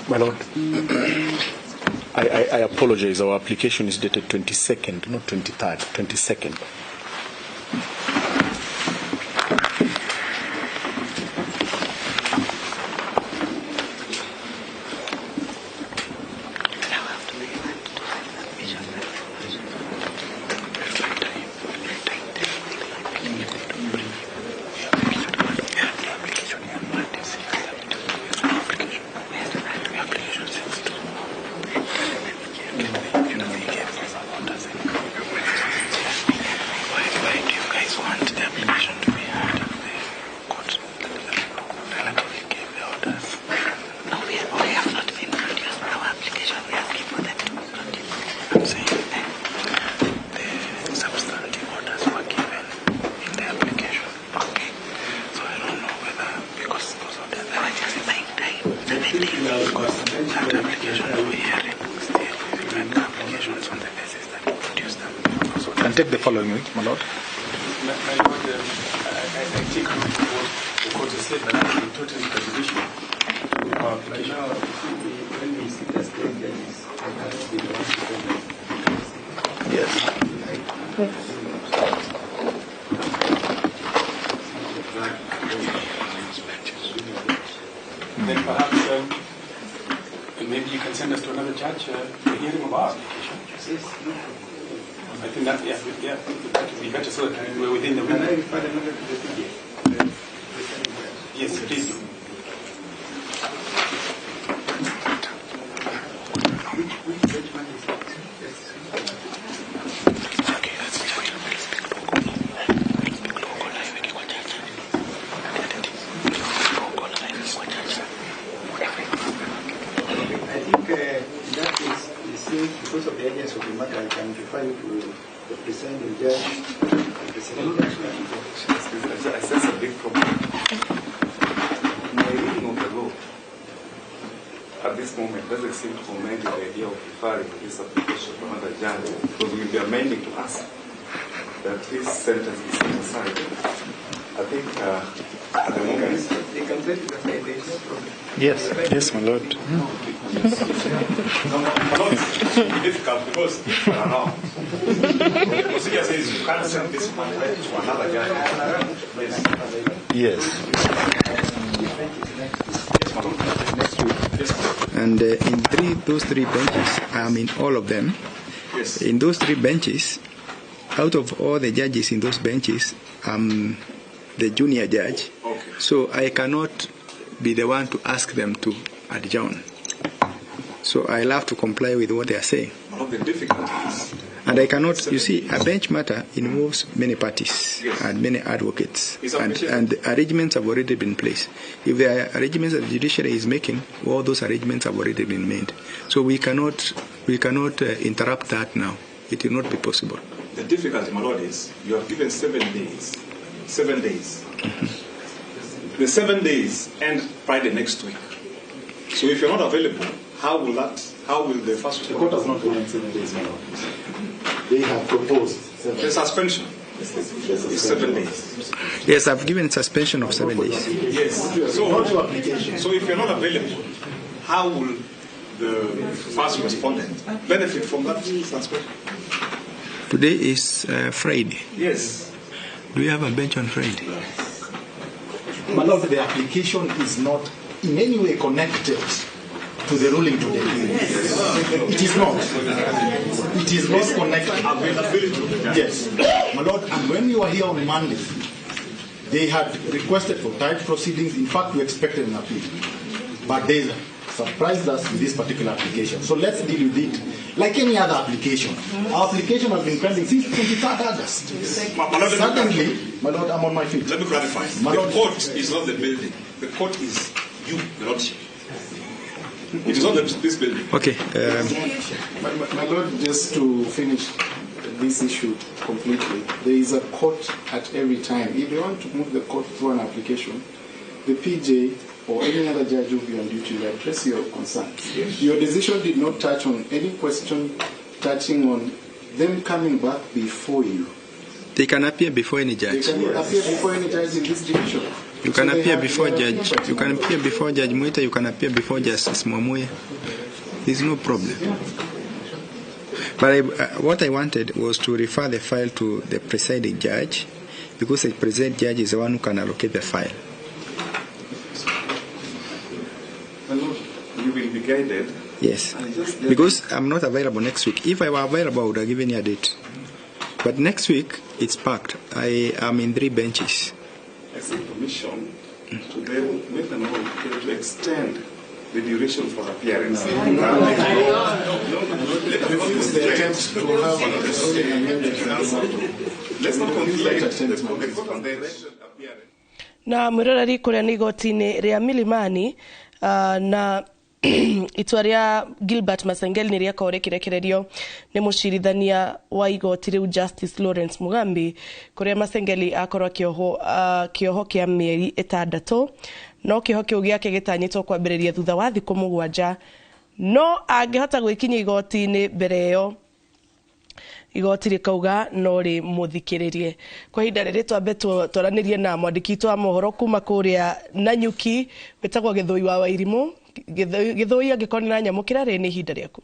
S6: My lord, I apologize. Our application is dated 22nd, not 23rd, 22nd. Can take the following week, my lord.
S4: My lord, I take note of what the court has said, but I am totally prejudicial to our application.
S10: Now, when we sit as 10 judges, I cannot be the one to tell them.
S6: Yes.
S8: Yes.
S6: Then perhaps maybe you can send us to another judge for hearing of our application.
S10: Yes, no problem.
S6: I think that, yeah, that would be better so that we're within the window.
S10: Can I refer the matter to the PA?
S6: Yes, please do.
S10: Which judgment is that? Yes. I think that is the same because of the urgency of the matter. I can refer you to the presiding judge.
S5: I sense a big problem. My reading of the law at this moment doesn't seem to commend the idea of referring this application to another judge, because we will be amending to ask that this sentence be set aside. I think at the moment
S10: they can set it aside, there is no problem.
S23: Yes, yes, my lord.
S6: No, my lord, it's difficult because if you are wrong, the procedure says you can't send this one to another judge.
S23: Yes.
S6: Yes, my lord.
S10: Next week. Yes. And in those three benches, I am in all of them.
S4: Yes.
S10: In those three benches, out of all the judges in those benches, I'm the junior judge.
S4: Okay.
S10: So I cannot be the one to ask them to adjourn. So I'll have to comply with what they are saying.
S4: One of the difficulties.
S10: And I cannot, you see, a bench matter involves many parties
S4: Yes.
S10: and many advocates.
S4: It's
S10: And,
S4: appreciated.
S10: and the arrangements have already been placed. If there are arrangements that the judiciary is making, all those arrangements have already been made. So we cannot interrupt that now. It will not be possible.
S4: The difficulty, my lord, is you have given 7 days. 7 days. The 7 days end Friday next week. So if you're not available, how will the first...
S23: The court has not given 7 days, my lord. They have proposed 7
S4: The suspension is 7 days.
S10: Yes, I've given suspension of 7 days.
S4: Yes. So if you're not available, how will the first respondent benefit from that suspension?
S10: Today is Friday.
S4: Yes.
S10: Do you have a bench on Friday?
S23: My lord, the application is not in any way connected to the ruling today. It is not. It is not connected.
S4: Availability.
S23: Yes. My lord, and when you were here on Monday, they had requested for type proceedings. In fact, we expected an appeal. But they surprised us with this particular application. So let's deal with it like any other application. Our application has been pending since 23rd August. Suddenly, my lord, I'm on my feet.
S4: Let me clarify.
S23: My
S4: The
S23: lord,
S4: court is not the building. The court is you, your lordship. It is not this building.
S10: Okay.
S11: My lord, just to finish this issue completely, there is a court at every time. If they want to move the court through an application, the PJ or any other judge who will be on duty will address your concerns.
S4: Yes.
S11: Your decision did not touch on any question touching on them coming back before you.
S10: They can appear before any judge.
S11: They can appear before any judge in this division.
S10: You can
S11: So
S10: appear before
S11: they have
S10: judge. You can appear before Judge Mwita. You can appear before Justice Mwamuye. There's no problem. But what I wanted was to refer the file to the presiding judge, because the presiding judge is the one who can allocate the file.
S4: My lord, you will be guided.
S10: Yes, because I'm not available next week. If I were available, I would have given you a date. But next week, it's packed. I am in 3 benches.
S4: I seek permission to then make an order to extend the duration for appearance.
S11: No. Refuse the attempt to have a ruling amended.
S4: Let's not
S11: Refuse that
S4: conflate
S11: attempt,
S4: the
S11: my lord.
S4: court and directed appearance.
S1: Na mwiroreri kuria ni igoti-inĩ rĩa Milimani na itua rĩa Gilbert Masengeli nĩ rĩakorwo rĩkĩrekererio nĩ mũcirithania wa igoti rĩu Justice Lawrence Mugambi, kũrĩa Masengeli akorwo akĩohwo kĩoho kĩa mĩeri 6, no kĩoho kĩu gĩake gĩtanyĩtwo kwambĩrĩria thutha wa thikũ 7, no angĩhota gwĩkinyia igoti-inĩ mbere ĩyo igoti rĩkauga no rĩmũthikĩrĩrie. Kwa ihinda rĩrĩ twambe twaranĩrie na mwandĩki witũ wa mohoro kuma kũrĩa Nanyuki wĩtagwo Gĩthũi wa Wairimũ. Gĩthũi, angĩkorwo nĩ ũranyamũkĩra rĩ, nĩ ihinda rĩaku.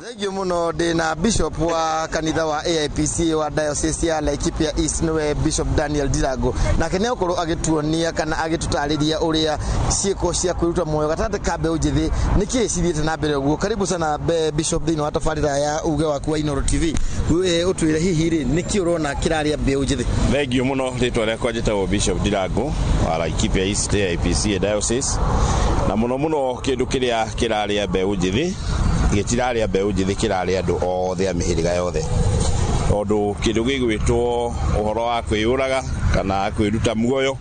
S12: Thengiũ mũno. Ndĩ na bishop wa kanitha wa AIPC wa diocese ya Laikipia East, nĩwe Bishop Daniel Ndirango, nake nĩ egũkorwo agĩtuonia kana agĩtũtarĩria ũrĩa ciĩko cia kwĩruta muoyo gatagatĩ ka mbeũ njĩthĩ nĩkĩ cithiĩte na mbere ũguo. Karibu sana Bishop thĩinĩ wa tabarĩra ya uge waku wa Inooro TV. Ũtwĩre hihi rĩ, nĩkĩ ũrona kĩrarĩa mbeũ njĩthĩ?
S13: Thengiũ mũno. Rĩtwa rĩakwa njĩtagwo Bishop Ndirango wa Laikipia East AIPC Diocese, na mũno mũno kĩndũ kĩrĩa kĩrarĩa mbeũ njĩthĩ gĩtirarĩa mbeũ njĩthĩ, kĩrarĩa andũ othe a mĩhĩrĩga yothe, tondũ kĩndũ gĩgwĩtwo ũhoro wa kwĩyũraga kana kwĩruta muoyo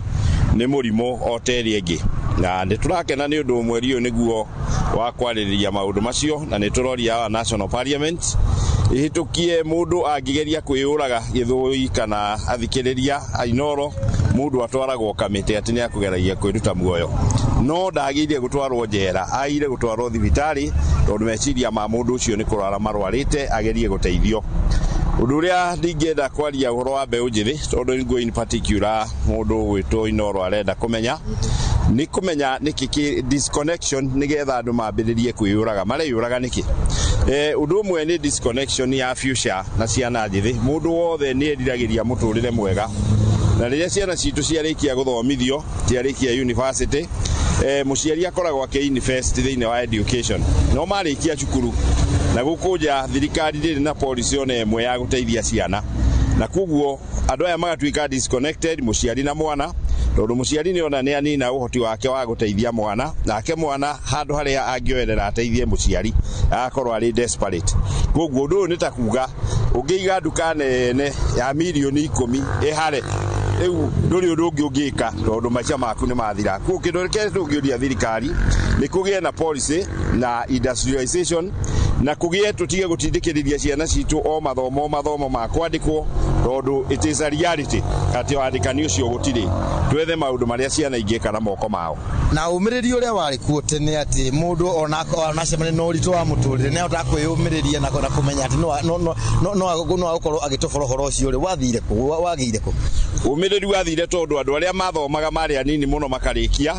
S13: nĩ mũrimũ o ta ĩrĩa ĩngĩ, na nĩ tũrakena nĩ ũndũ mweri ũyũ nĩguo wa kwarĩrĩria maũndũ macio, na nĩ tũroria wa National Parliament ihĩtũkie mũndũ angĩgeria kwĩyũraga Gĩthũi kana athikĩrĩria Inooro, mũndũ atwaragwo kamĩtĩ atĩ nĩ akũgeragia kwĩruta muoyo, no ndagĩrĩire gũtwarwo njera, agĩrĩire gũtwarwo thibitarĩ, tondũ meciria ma mũndũ ũcio nĩ kũrwara marwarĩte, agerie gũteithio. Ũndũ ũrĩa ndingĩenda kwaria ũhoro wa mbeũ njĩthĩ, tondũ nĩguo in particular mũndũ ũgwĩtwo Inooro arenda kũmenya, nĩ kũmenya nĩkĩ kĩ disconnection nĩgetha andũ mambĩrĩrie kwĩyũraga. Mareyũraga nĩkĩ? Ũndũ ũmwe nĩ disconnection ya future na ciana njĩthĩ. Mũndũ wothe nĩ eriragĩria mũtũrĩre mwega, na rĩrĩa ciana citũ ciarĩkia gũthomithio, ciarĩkia university, Mũciari akoragwo akĩ invest thĩinĩ wa education no marĩkia cukuru na gũkũ nja thirikari ndĩrĩ na policy ona ĩmwe ya gũteithia ciana, na koguo andũ aya magatuĩka disconnected, mũciari na mwana, tondũ mũciari nĩ ona nĩ anina ũhoti wake wa gũteithia mwana, nake mwana handũ harĩa angĩoerera ateithie mũciari agakorwo arĩ desperate. Koguo ũndũ ũyũ nĩ ta kuga ũngĩiga nduka nene ya mirioni 10 ĩhare rĩu, ndũrĩ ũndũ ũngĩ ũngĩka tondũ maica maku nĩ mathira. Koguo kĩndũ kĩrĩa tũngĩũria thirikari nĩ kũgĩe na policy na industrialization, na kũgĩe tũtige gũtindĩkĩrĩria ciana citũ o mathomo mathomo ma kwandĩkwo, tondũ it is a reality atĩ wandĩkani ũcio gũtirĩ. Twethe maũndũ marĩa ciana ingĩka na moko mao.
S12: Na ũmĩrĩria ũrĩa warĩ kuo tene, atĩ mũndũ ona acemania na ũritũ wa mũtũrĩre nĩ ahotaga kwĩyũmĩrĩria na kũmenya atĩ no agũkorwo agĩtobora ũhoro ũcio rĩ, wathire kũ, wagĩire kũ?
S13: Ũmĩrĩru wathire tondũ andũ arĩa mathomaga marĩ anini mũno makarĩkia,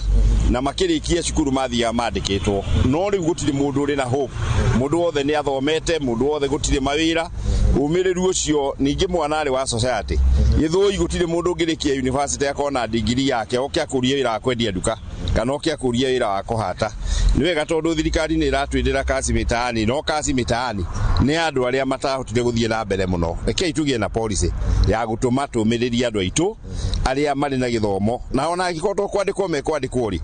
S13: na makĩrĩkia cukuru mathiaga mandĩkĩtwo, no rĩu gũtirĩ mũndũ ũrĩ na hope. Mũndũ wothe nĩ athomete, mũndũ wothe gũtirĩ mawĩra. Ũmĩrĩru ũcio ningĩ mwana arĩ wa society gĩthũi, gũtirĩ mũndũ ũngĩrĩkia university akona ndigiri yake oke akũrie wĩra wa kwendia nduka kana oke akũrie wĩra wa kũhata. Nĩ wega tondũ thirikari nĩ ĩratwĩrĩra kazi mitaani, no kazi mitaani nĩ andũ arĩa matahotire gũthiĩ na mbere mũno. Rekei tũgĩe na policy ya gũtũma tũmĩrĩrie andũ aitũ arĩa marĩ na gĩthomo, na ona angĩkorwo to kwandĩkwo mekwandĩkwo rĩ,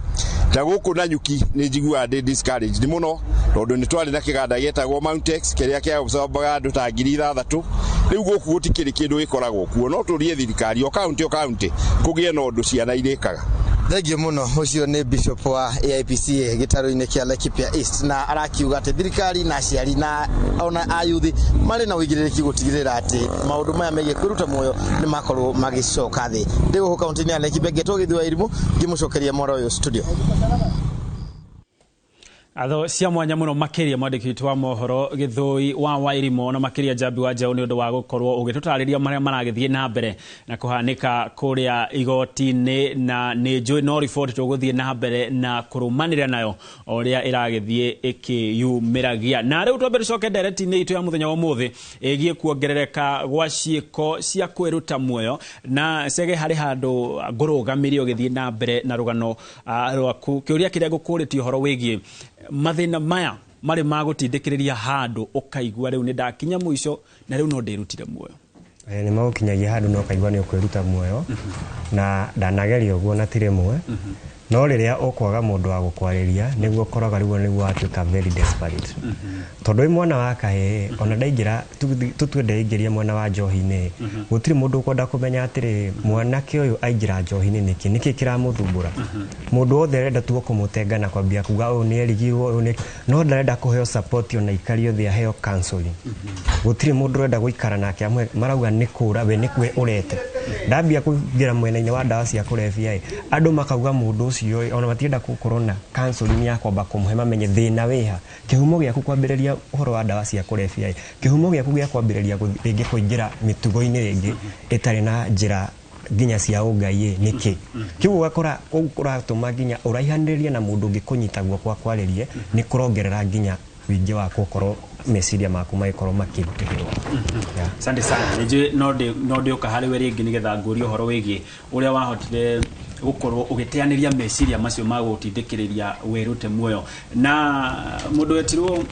S13: ta gũkũ Nanyuki nĩ njiguaga ndĩ discouraged mũno tondũ nĩ twarĩ na kĩganda gĩetagwo Mountex kĩrĩa kĩabsorbaga andũ ta 6000. Rĩu gũkũ gũtikĩrĩ kĩndũ gĩkoragwo kuo. No tũrie thirikari o kaunti o kaunti kũgĩe na ũndũ ciana irĩkaga.
S12: Thengiũ mũno. Ũcio nĩ bishop wa AIPC gĩtarũ-inĩ kĩa Laikipia East, na arakiuga atĩ thirikari na aciari na ona ayuthi marĩ na ũigĩrĩrĩki gũtigĩrĩra atĩ maũndũ maya megiĩ kwĩruta muoyo nĩ makorwo magĩcoka thĩ. Ndĩ gũkũ kaunti-inĩ ya Laikipia, ngetwo Gĩthuĩ wa Irimũ, ngĩmũcokeria mwaro ũyũ studio.
S2: Atho cia mwanya muno makiria mwandĩki witũ wa mohoro Gĩthũi wa Wairimo, na makiria Njambi wa Njaũ, nĩ ũndũ wa gũkorwo ũgĩtũtarĩria marĩa maragĩthiĩ na mbere na kũhanĩka kũrĩa igoti-inĩ. Na nĩ njũĩ no riboti tũgũthiĩ na mbere na kũrũmanĩrĩra nayo o ũrĩa ĩragĩthiĩ ĩkĩyumĩragia. Na rĩu twambe tũcoke ndereti-inĩ itũ ya mũthenya wa ũmũthĩ ĩgiĩ kuongerereka gwa ciĩko cia kwĩruta muoyo. Na Cege, harĩ handũ ngũrũgamirie ũgĩthiĩ na mbere na rũgano rwaku, kĩũria kĩrĩa ngũkũrĩtie ũhoro wĩgiĩ mathĩna maya marĩ ma gũtindĩkĩrĩria handũ ũkaigua rĩu nĩ ndakinya mũico na rĩu no ndĩrutire muoyo.
S21: Nĩ magũkinyagia handũ na ũkaigua nĩ ũkwĩruta muoyo, na ndanageria ũguo na ti rĩmwe, no rĩrĩa ũkwaga mũndũ wa gũkwarĩria nĩguo ũkoraga rĩu nĩguo watuĩka very desperate, tondũ wĩ mwana wa kahĩĩ, ona ndaingĩra, tũtue ndeingĩria mwena wa njohi-inĩ, gũtirĩ mũndũ ũkwenda kũmenya atĩrĩ, mwanake ũyũ aingĩra njohi-inĩ nĩkĩ, nĩkĩ kĩramũthumbũra. Mũndũ wothe arenda tu kũmũtenga na kwambia kuga ũyũ nĩ erigirwo, ũyũ nĩ, no ndarenda kũheo support ona ikario thĩ aheo counseling. Gũtirĩ mũndũ ũrenda gũikara nake amwe, marauga nĩ kũra we nĩ we ũrete. Ndambia kũingĩra mwena-inĩ wa ndawa cia kũrebia ĩ, andũ makauga mũndũ ũcio ĩ, ona matienda gũkorwo na counseling ya kwamba kũmũhe mamenye thĩna wĩha, kĩhumo gĩaku kwambĩrĩria ũhoro wa ndawa cia kũrebia ĩ, kĩhumo gĩaku gĩa kwambĩrĩria rĩngĩ kũingĩra mĩtugo-inĩ rĩngĩ ĩtarĩ na njĩra nginya cia ũngai ĩ nĩkĩ. Kĩu ũgakora kũu kũratũma nginya ũraihanĩrĩrie na mũndũ ũngĩ kũnyita guoko akwarĩrie, nĩ kũrongerera nginya wĩingĩ wa gũkorwo meciria maku magĩkorwo makĩritũhĩrwo.
S2: Asante sana. Nĩ njũĩ no ndĩũka harĩ we rĩngĩ nĩgetha ngũrie ũhoro wĩgiĩ ũrĩa wahotire gũkorwo ũgĩteanĩria meciria macio ma gũtindĩkĩrĩria wĩrute muoyo. Na mũndũ wetirwo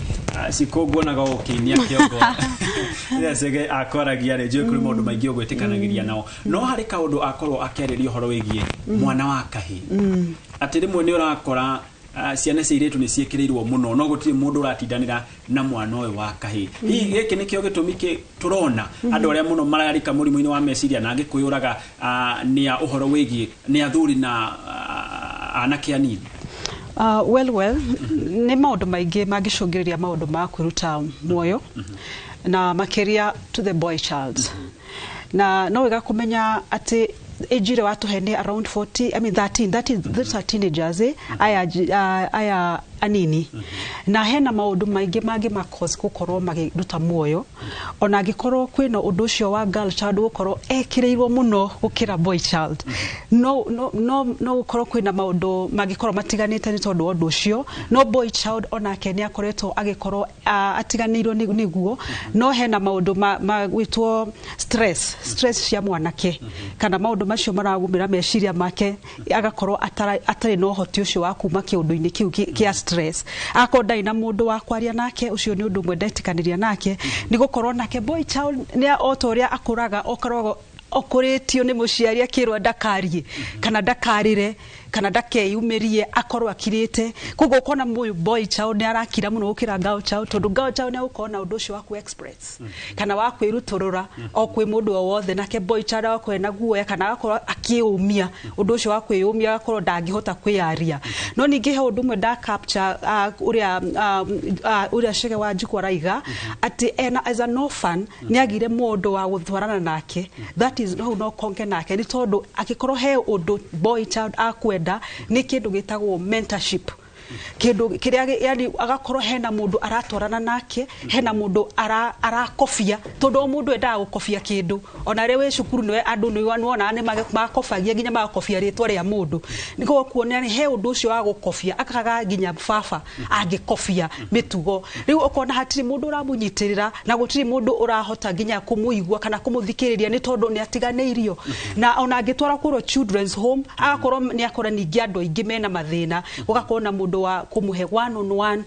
S2: Cikũ, nguonaga ũkĩinia kĩongo rĩrĩa Chege akwaragia rĩ, njũĩ kũrĩ maũndũ maingĩ ũgwĩtĩkanagĩria nao, no harĩ kaũndũ akorwo akĩarĩria ũhoro wĩgiĩ mwana wa kahĩĩ, atĩ rĩmwe nĩ ũrakora ciana cia airĩtu nĩ ciĩkĩrĩirwo mũno, no gũtirĩ mũndũ ũratindanĩra na mwana ũyũ wa kahĩĩ. Hihi gĩkĩ nĩkĩo gĩtũmi kĩ tũrona andũ arĩa mũno mararika mũrimũ-inĩ wa meciria na angĩ kwĩyũraga nĩ a ũhoro wĩgiĩ nĩ athuri na anake anini?
S22: Well, nĩ maũndũ maingĩ mangĩcũngĩrĩria maũndũ ma kwĩruta muoyo, na makĩria to the boy child. Na no wega kũmenya atĩ age ĩrĩa watũhe nĩ around 40, I mean 13, 13, those are teenagers, eh? Aya, aya Anini na hena maũndũ maingĩ mangĩ ma cause gũkorwo magĩruta muoyo, ona angĩkorwo kwĩna ũndũ ũcio wa girl child gũkorwo ekĩrĩirwo mũno gũkĩra boy child, no gũkorwo kwĩna maũndũ mangĩkorwo matiganĩte nĩ tondũ wa ũndũ ũcio. No boy child onake nĩ akoretwo agĩkorwo atiganĩirwo nĩguo, no hena maũndũ ma gwĩtwo stress cia mwanake kana maũndũ macio maragumĩra meciria make, agakorwo atarĩ na ũhoti ũcio wa kuma kĩũndũ-inĩ kĩu kĩa stress, agakorwo ndarĩ na mũndũ wa kwaria nake. Ũcio nĩ ũndũ ũmwe ndetĩkanĩria nake, nĩ gũkorwo nake boy child nĩ o ta ũrĩa akũraga, okoragwo okũrĩtio nĩ mũciari akĩrwo ndakarie kana ndakarĩre kana ndakeyumĩrie, akorwo akirĩte. Koguo ũkona mũyũ boy child nĩ arakira mũno gũkĩra girl child, tondũ girl child nĩ agũkorwo na ũndũ ũcio wa ku express kana wa kwĩrutũrũra o kwĩ mũndũ o wothe, nake boy child agakorwo ena guoya kana agakorwo akĩũmia ũndũ ũcio wa kwĩyũmia, agakorwo ndangĩhota kwĩyaria. No ningĩ he ũndũ ũmwe nda capture ũrĩa Chege wa Njukũ araiga atĩ ena as an orphan nĩ agire mũndũ wa gũtwarana nake. That is, hau no konge nake, nĩ tondũ angĩkorwo he ũndũ boy child akwenda nĩ kĩndũ gĩtagwo mentorship, kĩndũ kĩrĩa yani agakorwo hena mũndũ aratwarana nake, hena mũndũ arakobia, tondũ o mũndũ endaga gũkobia kĩndũ. Ona rĩrĩa wĩ cukuru nĩwe andũ nĩwonaga nĩ makobagia nginya magakobia rĩtwa rĩa mũndũ, nĩguo kuonia he ũndũ ũcio wa gũkobia, akaga nginya baba angĩkobia mĩtugo. Rĩu ũkona hatirĩ mũndũ ũramũnyitĩrĩra na gũtirĩ mũndũ ũrahota nginya kũmũigua kana kũmũthikĩrĩria, nĩ tondũ nĩ atiganĩirio. Na ona angĩtwarwo kũrĩa children's home, agakorwo nĩ akora ningĩ andũ aingĩ mena mathĩna, gũgakorwo na mũndũ wa kũmũhe one on one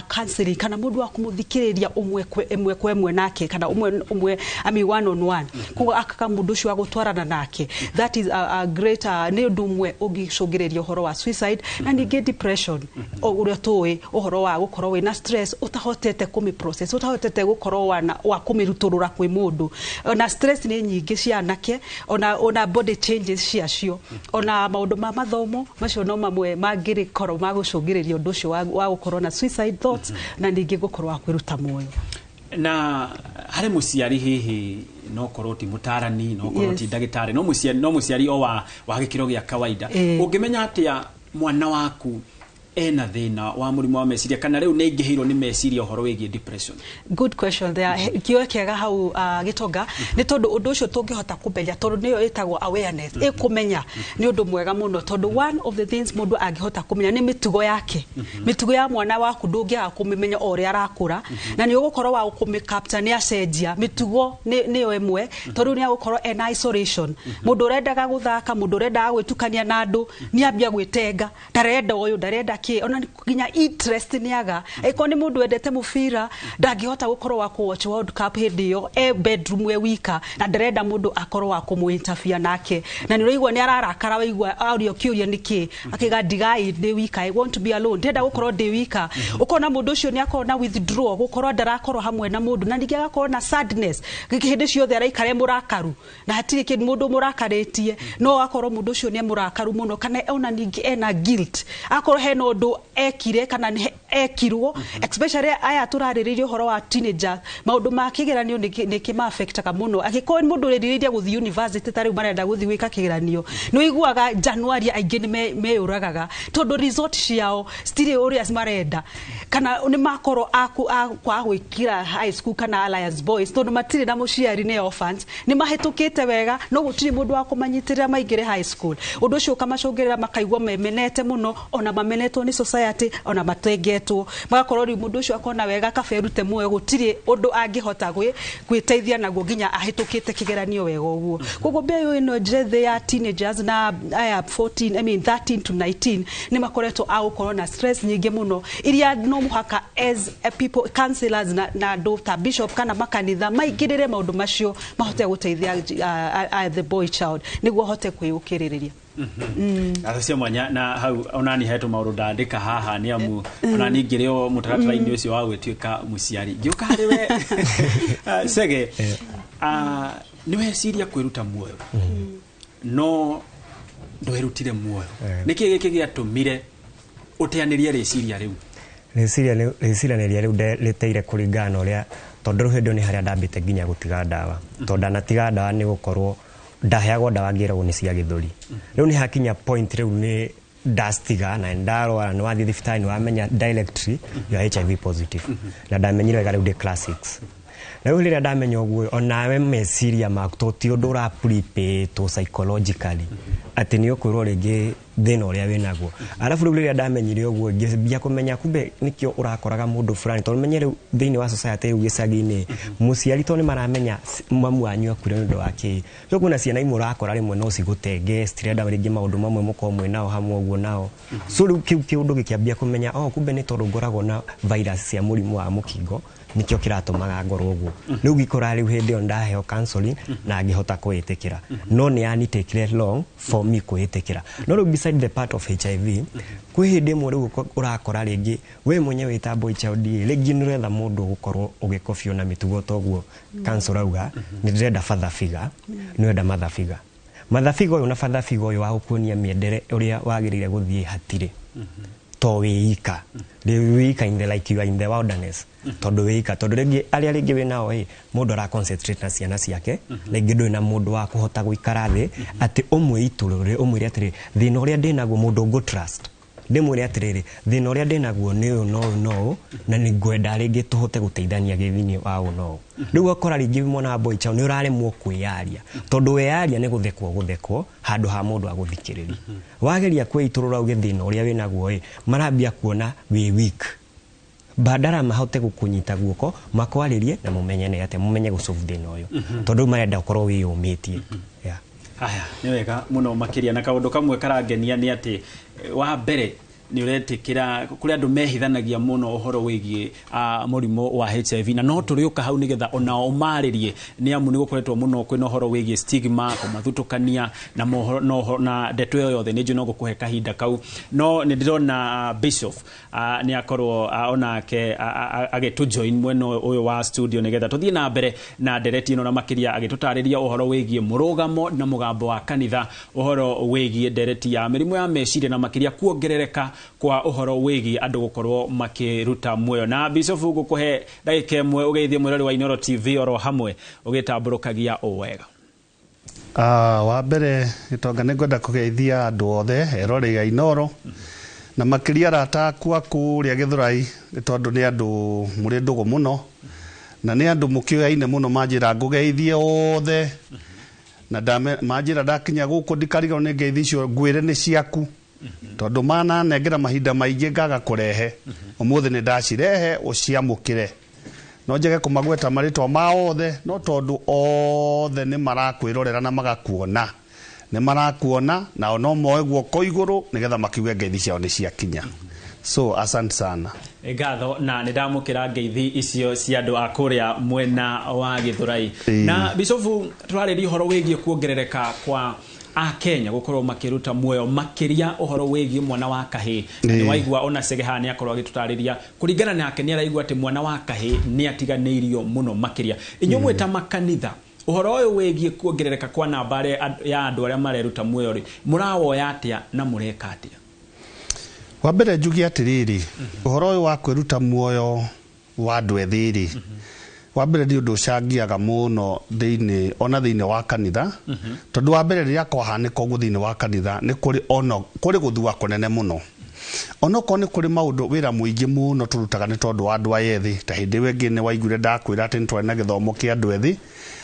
S22: counseling kana mũndũ wa kũmũthikĩrĩria ũmwe ĩmwe kwa ĩmwe nake kana ũmwe ũmwe, I mean one on one. Koguo akaka mũndũ ũcio wa gũtwarana nake. That is a great nĩ ũndũ ũmwe ũngĩcũngĩrĩria ũhoro wa suicide. Na ningĩ depression, o ũrĩa tũĩ ũhoro wa gũkorwo wĩna stress ũtahotete kũmĩ process, ũtahotete gũkorwo wa kũmĩrutũrũra kwĩ mũndũ. Ona stress nĩ nyingĩ cia anake, ona body changes ciacio, ona maũndũ ma mathomo macio no mamwe mangĩrĩkorwo magũcũngĩrĩria ũndũ ũcio wa gũkorwo na suicide thoughts na ningĩ gũkorwo wa kwĩruta muoyo.
S2: Na harĩ mũciari hihi, no korwo ti mũtarani, no korwo ti ndagĩtarĩ, no mũciari o wa gĩkĩro gĩa kawaida, ũngĩmenya atĩa mwana waku ena thĩna wa mũrimũ wa meciria kana rĩu nĩ aingĩhĩirwo nĩ meciria ũhoro wĩgiĩ depression?
S22: Good question there. Kĩo kĩega hau, Gĩtonga, nĩ tondũ ũndũ ũcio tũngĩhota kũmenya, tondũ nĩyo ĩtagwo awareness, ĩkũmenya nĩ ũndũ mwega mũno, tondũ one of the things mũndũ angĩhota kũmenya nĩ mĩtugo yake. Mĩtugo ya mwana waku ndũngĩaga kũmĩmenya o ũrĩa arakũra, na nĩ ũgũkorwo wa kũmĩ capture nĩ acenjia mĩtugo nĩyo ĩmwe, tondũ nĩ agũkorwo ena isolation. Mũndũ ũrendaga gũthaka, mũndũ ũrendaga gwĩtukania na andũ, nĩ ambia gwĩtenga, ndarenda ũyũ, ndarenda kĩ, ona nginya interest nĩ aga. Ĩkorwo nĩ mũndũ wendete mũbira, ndangĩhota gũkorwo wa kũ watch World Cup hĩndĩ ĩyo, e bedroom e wika, na ndarenda mũndũ akorwo wa kũmũ interfere nake, na nĩ ũraigua nĩ ararakara. Waigua aũrio kĩũria nĩkĩ, akiga, "Ndigai ndĩ wika, I want to be alone, ndĩrenda gũkorwo ndĩ wika." Ũkona mũndũ ũcio nĩ akorwo na withdraw, gũkorwo ndarakorwo hamwe na mũndũ, na ningĩ agakorwo na sadness hĩndĩ ciothe, araikara e mũrakaru na hatirĩ kĩndũ mũndũ mũrakarĩtie, no akorwo mũndũ ũcio nĩ mũrakaru mũno, kana ona ningĩ ena guilt, akorwo hena ũndũ ekire kana nĩ ekirwo, especially aya tũrarĩrĩria ũhoro wa teenagers. Maũndũ ma kĩgeranio nĩ kĩma-affectaga mũno. Angĩkorwo nĩ mũndũ ũrerirĩria gũthiĩ university, ta rĩu marenda gũthiĩ gwĩka kĩgeranio, nĩ ũiguaga January aingĩ nĩ meyũragaga tondũ result ciao citirĩ ũrĩa marenda, kana nĩ makorwo a kwaga gwĩkĩra high school kana Alliance Boys tondũ matirĩ na mũciari, nĩ orphans, nĩ mahĩtũkĩte wega no gũtirĩ mũndũ wa kũmanyitĩrĩra maingĩre high school. Ũndũ ũcio ũkamacũngĩrĩra makaigua memenete mũno, ona mamenetwo nĩ society, ona matengetwo, magakorwo rĩu mũndũ ũcio akona wega kaba erute muoyo, gũtirĩ ũndũ angĩhota gwĩteithia naguo nginya ahĩtũkĩte kĩgeranio wega ũguo. Koguo mbeũ ĩno njethĩ ya teenagers na aya 14, I mean 13 to 19, nĩ makoretwo a gũkorwo na stress nyingĩ mũno, iria no mũhaka as a people counselors na andũ ta bishop kana makanitha maingĩrĩre maũndũ macio, mahote gũteithia the boy child nĩguo ahote kwĩyũkĩrĩrĩria.
S2: Ngatho cia mwanya. Na hau onani hetwo maũndũ ndandĩka haha, nĩ amu onani ngĩrĩ o mũtaratara-inĩ ũcio wa gwĩtuĩka mũciari. Ngĩũka harĩ we Chege, nĩ weciria kwĩruta muoyo no ndwerutire muoyo. Nĩkĩ gĩkĩ gĩatũmire ũteanĩrie rĩciria rĩu?
S21: Rĩciria rĩu rĩteire kũringana na ũrĩa, tondũ rĩu hĩndĩ ĩyo nĩ harĩa ndambĩte nginya gũtiga ndawa, tondũ ndanatiga ndawa nĩ gũkorwo ndaheagwo ndawa ngĩragwo nĩ cia gĩthũri. Rĩu nĩ hakinya point rĩu nĩ Ndastiga na ndarwara, nĩ wathiĩ thibitarĩ nĩ wamenya directly you are HIV positive. Na ndamenyire wega rĩu ndĩ class 6. Na rĩu rĩrĩa ndamenya ũguo, onawe meciria maku to ti ũndũ ũra prepare psychologically atĩ nĩ ũkwĩrwo rĩngĩ thĩna ũrĩa wĩnaguo. Arabu rĩu rĩrĩa ndamenyire ũguo, ngĩambia kũmenya kumbe nĩkĩo ũrakoraga mũndũ fulani, tondũ menye rĩu thĩinĩ wa society rĩu gĩcagi-inĩ mũciari to nĩ maramenya mamu wanyu akuire nĩ ũndũ wa kĩĩ. So kwĩna ciana imwe ũrakora rĩmwe no cigũtenge, citirenda rĩngĩ maũndũ mamwe mũkorwo mwĩ nao hamwe ũguo nao. So rĩu kĩu kĩũndũ gĩkĩambia kũmenya, oh, kumbe nĩ tondũ ngoragwo na virus cia mũrimũ wa mũkingo nĩkĩo kĩratũmaga ngorwo ũguo. Rĩu ngĩkora rĩu hĩndĩ ĩyo ndaheo counseling na ngĩhota kwĩĩtĩkĩra, no nĩ yanitakire long for me kwĩĩtĩkĩra. No rĩu beside the part of HIV, kwĩ hĩndĩ ĩmwe rĩu ũrakora rĩngĩ we mwenyewe wĩ ta boy child ĩ, rĩngĩ nĩ ũretha mũndũ ũgũkorwo ũgĩkobio na mĩtugo toguo counsel auga nĩ ndĩrenda father figure, nĩ ũrenda mother figure, mother figure ũyũ na father figure ũyũ wa gũkuonia mĩendere ũrĩa wagĩrĩire gũthiĩ hatirĩ, to wĩika rĩu wĩika in the like you are in the wilderness, tondũ wĩika, tondũ rĩngĩ arĩa rĩngĩ wĩ nao ĩ, mũndũ ara concentrate na ciana ciake, rĩngĩ ndũrĩ na mũndũ wa kũhota gũikara thĩ atĩ ũmwĩitũrũre, ũmwĩre atĩrĩ, thĩna ũrĩa ndĩnaguo, mũndũ ngũ trust, ndĩmwĩre atĩrĩrĩ, thĩna ũrĩa ndĩnaguo nĩ ũyũ na ũyũ na ũyũ, na nĩ ngwenda rĩngĩ tũhote gũteithania gĩthini wa ũũ na ũũ. Rĩu ũgakora rĩngĩ mwana wa boy child nĩ ũraremwo kwĩyaria, tondũ weyaria nĩ gũthekwo gũthekwo handũ ha mũndũ agũthikĩrĩria. Wageria kwĩitũrũra uge thĩna ũrĩa wĩnaguo ĩ, marambia kuona wĩ weak, badala mahote gũkũnyita guoko makwarĩrie na mũmenyane atĩa, mũmenye gũsolve thĩna ũyũ, tondũ rĩu marenda ũkorwo wĩyũmĩtie. Yeah.
S2: Haya, nĩ wega mũno makĩria. Na kaũndũ kamwe karangenia nĩ atĩ wa mbere nĩ ũretĩkĩra kũrĩ andũ mehithanagia mũno ũhoro wĩgiĩ mũrimũ wa HIV, na no tũrĩũka hau nĩgetha onao ũmarĩrie, nĩ amu nĩ gũkoretwo mũno kwĩna ũhoro wĩgiĩ stigma, kũmathutũkania na mohoro, no, na ndeto ĩyo yothe nĩ njũĩ no gũkũhe kahinda kau. No nĩ ndĩrona Bishop nĩ akorwo onake agĩtũ join mwena ũyũ wa studio nĩgetha tũthiĩ na mbere na ndereti ĩno, na makĩria agĩtũtarĩria ũhoro wĩgiĩ mũrũgamo na mũgambo wa kanitha, ũhoro wĩgiĩ ndereti ya mĩrimũ ya meciria na makĩria kuongerereka kwa ũhoro wĩgiĩ andũ gũkorwo makĩruta muoyo. Na Bishop, ngũkũhe ndagĩka 1 ũgeithie mwĩrori wa Inooro TV oro hamwe ũgĩtambũrũkagia ũ wega.
S9: Wa mbere, Gĩtonga, nĩ ngwenda kũgeithia andũ othe erorei a Inooro na makĩria arata akwa kũrĩa Gĩthũrai, nĩ tondũ nĩ andũ mũrĩ ndũgũ mũno na nĩ andũ mũkĩoyaine mũno. Manjĩra ngũgeithie othe na manjĩra ndakinya gũkũ ndikariganĩrwo nĩ ngeithi icio, ngwĩre nĩ ciaku, tondũ mananengera mahinda maingĩ ngaga kũrehe. Ũmũthĩ nĩ ndacirehe, ũciamũkĩre. No njage kũmagweta marĩtwa mao othe, no tondũ othe nĩ marakwĩrorera na magakuona, nĩ marakuona nao no moe guoko igũrũ nĩgetha makiuge ngeithi ciao nĩ ciakinya. So asante sana.
S2: Ngatho, na nĩ ndamũkĩra ngeithi icio cia andũ a kũrĩa mwena wa Gĩthũrai. Na Bishofu, tũrarĩria ũhoro wĩgiĩ kuongerereka kwa akenya gũkorwo makĩruta muoyo, makĩria ũhoro wĩgiĩ mwana wa kahĩĩ. Na nĩ waigua ona Chege haha nĩ akorwo agĩtũtarĩria kũringana nake nĩ araigua atĩ mwana wa kahĩĩ nĩ atiganĩirio mũno makĩria. Inyuĩ mwĩ ta makanitha, ũhoro ũyũ wĩgiĩ kuongerereka kwa namba ya andũ arĩa mareruta muoyo rĩ, mũrawoya atĩa na mũreka atĩa?
S9: Wa mbere njuge atĩrĩrĩ, ũhoro ũyũ wa kwĩruta muoyo wa andũ ethĩ rĩ, wa mbere nĩ ũndũ ũcangiaga mũno thĩinĩ ona thĩinĩ wa kanitha, tondũ wa mbere rĩrĩa kwahanĩka ũguo thĩinĩ wa kanitha nĩ kũrĩ ona kũrĩ gũthua kũnene mũno, onokorwo nĩ kũrĩ maũndũ wĩra mũingĩ mũno tũrutaga nĩ tondũ wa andũ aya ethĩ. Ta hĩndĩ ĩyo ĩngĩ nĩ waiguire ndakwĩra atĩ nĩ twarĩ na gĩthomo kĩa andũ ethĩ,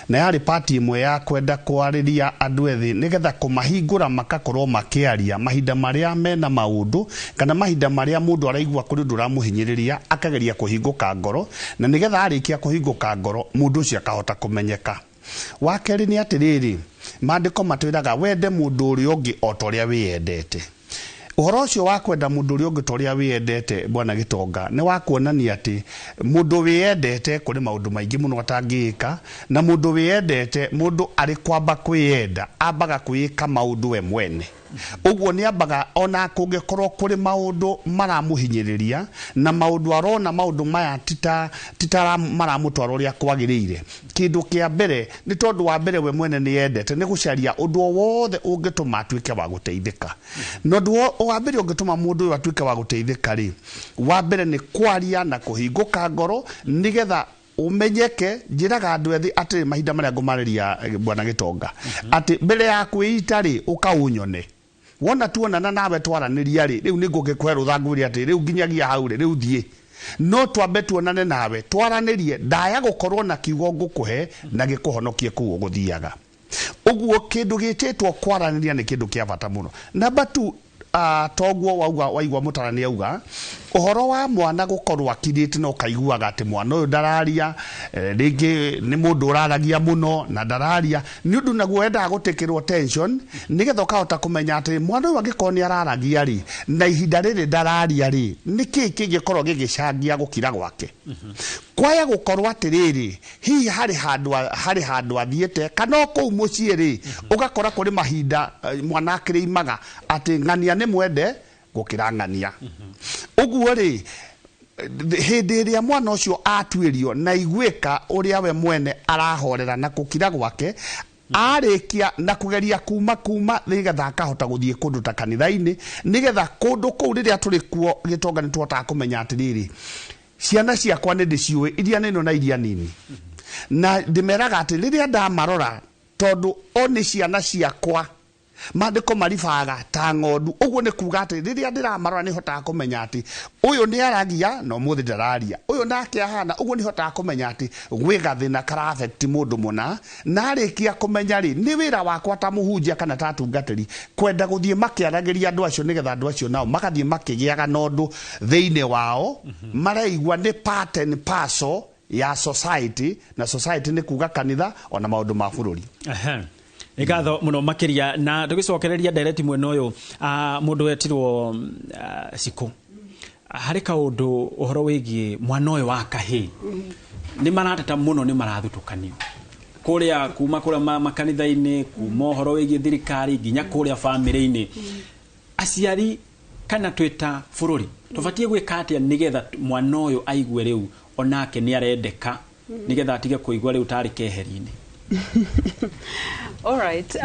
S9: na yarĩ pati ĩmwe ya kwenda kwarĩria andũ ethĩ nĩgetha kũmahingũra makakorwo makĩaria mahinda marĩa mena maũndũ kana mahinda marĩa mũndũ araigua kũrĩ ũndũ ũramũhinyĩrĩria, akageria kũhingũka ngoro, na nĩgetha arĩkia kũhingũka ngoro mũndũ ũcio akahota kũmenyeka. Wa kerĩ nĩ atĩrĩrĩ, maandĩko matwĩraga wende mũndũ ũrĩa ũngĩ o ta ũrĩa wĩyendete. Ũhoro ũcio wa kwenda mũndũ ũrĩa ũngĩ ta ũrĩa wĩyendete, bwana Gĩtonga, nĩ wa kuonania atĩ mũndũ wĩyendete kũrĩ maũndũ maingĩ mũno atangĩĩka, na mũndũ wĩyendete, mũndũ arĩ kwamba kwĩyenda ambaga kwĩĩka maũndũ we mwene. Ũguo nĩ ambaga ona kũngĩkorwo kũrĩ maũndũ maramũhinyĩrĩria na maũndũ arona maũndũ maya tita maramũtwara ũrĩa kwagĩrĩire, kĩndũ kĩa mbere nĩ tondũ wa mbere we mwene nĩ yendete nĩ gũcaria ũndũ o wothe ũngĩtũma atuĩke wa gũteithĩka. Na ũndũ wa mbere ũngĩtũma mũndũ ũyũ atuĩke wa gũteithĩka rĩ, wa mbere nĩ kwaria na kũhingũka ngoro nĩgetha umenyeke. Njĩraga andũ ethĩ atĩrĩ mahinda marĩa ngũmarĩria, bwana Gĩtonga, atĩ mbere ya kwĩita rĩ, ũka ũnyone. Wona tuonana nawe twaranĩria rĩ, rĩu nĩ ngũgĩkũhe rũtha ngwĩre atĩ rĩu nginyagia hau rĩ, rĩu thiĩ. No twambe tuonane nawe twaranĩrie, ndaya gũkorwo na kiugo ngũkũhe na gĩkũhonokie kũu ũgũthiaga. Ũguo kĩndũ gĩtĩtwo kwaranĩria nĩ kĩndũ kĩa bata mũno. Number 2, toguo wauga waigua mũtarani auga ũhoro wa mwana gũkorwo akirĩte na ũkaiguaga atĩ mwana ũyũ ndararia, rĩngĩ nĩ mũndũ ũraragia mũno na ndararia, nĩ ũndũ naguo wendaga gũtĩkĩrwo tension nĩgetha ũkahota kũmenya atĩ mwana ũyũ angĩkorwo nĩ araragia rĩ, na ihinda rĩrĩ ndararia rĩ, nĩkĩĩ kĩngĩkorwo gĩgĩcangia gũkira gwake. Kwaya gũkorwo atĩrĩrĩ, hihi harĩ handũ athiĩte kana o kũu mũciĩ rĩ, ũgakora kũrĩ mahinda mwana akĩrĩimaga atĩ ng'ania nĩ mwende gũkĩra ng'ania. Ũguo rĩ, hĩndĩ ĩrĩa mwana ũcio atuĩrio na iguĩka ũrĩa we mwene arahorera na gũkira gwake, arĩkia na kũgeria kuma nĩgetha akahota gũthiĩ kũndũ ta kanitha-inĩ, nĩgetha kũndũ kũu rĩrĩa tũrĩ kuo gĩtonga nĩ tũhotaga kũmenya atĩrĩrĩ, ciana ciakwa nĩ ndĩciũĩ iria nene na iria nini, na ndĩmeraga atĩ rĩrĩa ndamarora tondũ o nĩ ciana ciakwa, maandĩko maribaga ta ng'ondu. Ũguo nĩ kuga atĩ rĩrĩa ndĩramarora nĩ hotaga kũmenya atĩ ũyũ nĩ aragia na ũmũthĩ ndararia, ũyũ nake ahana ũguo, nĩ hotaga kũmenya atĩ gwĩ gathĩna kara affect mũndũ mũna, na arĩkia kũmenya rĩ, nĩ wĩra wakwa ta mũhunjia kana ta atungatĩri kwenda gũthiĩ makĩaragĩria andũ acio, nĩgetha andũ acio nao magathiĩ makĩgĩaga na ũndũ thĩinĩ wao, maraigua nĩ part and parcel ya society, na society nĩ kuga kanitha ona maũndũ ma bũrũri.
S2: Nĩ ngatho mũno makĩria, na tũgĩcokereria ndereti mwena ũyũ, mũndũ wetirwo Cikũ, harĩ kaũndũ ũhoro wĩgiĩ mwana ũyũ wa kahĩĩ, nĩ marateta mũno, nĩ marathutũkanio kũrĩa kuma kũrĩa makanitha-inĩ, kuma ũhoro wĩgiĩ thirikari nginya kũrĩa bamĩrĩ-inĩ. Aciari kana twĩta bũrũri tũbatiĩ gwĩka atĩa nĩgetha mwana ũyũ aigue rĩu onake nĩ arendeka, nĩgetha atige kũigua rĩu tarĩ keheri-inĩ?
S22: All right.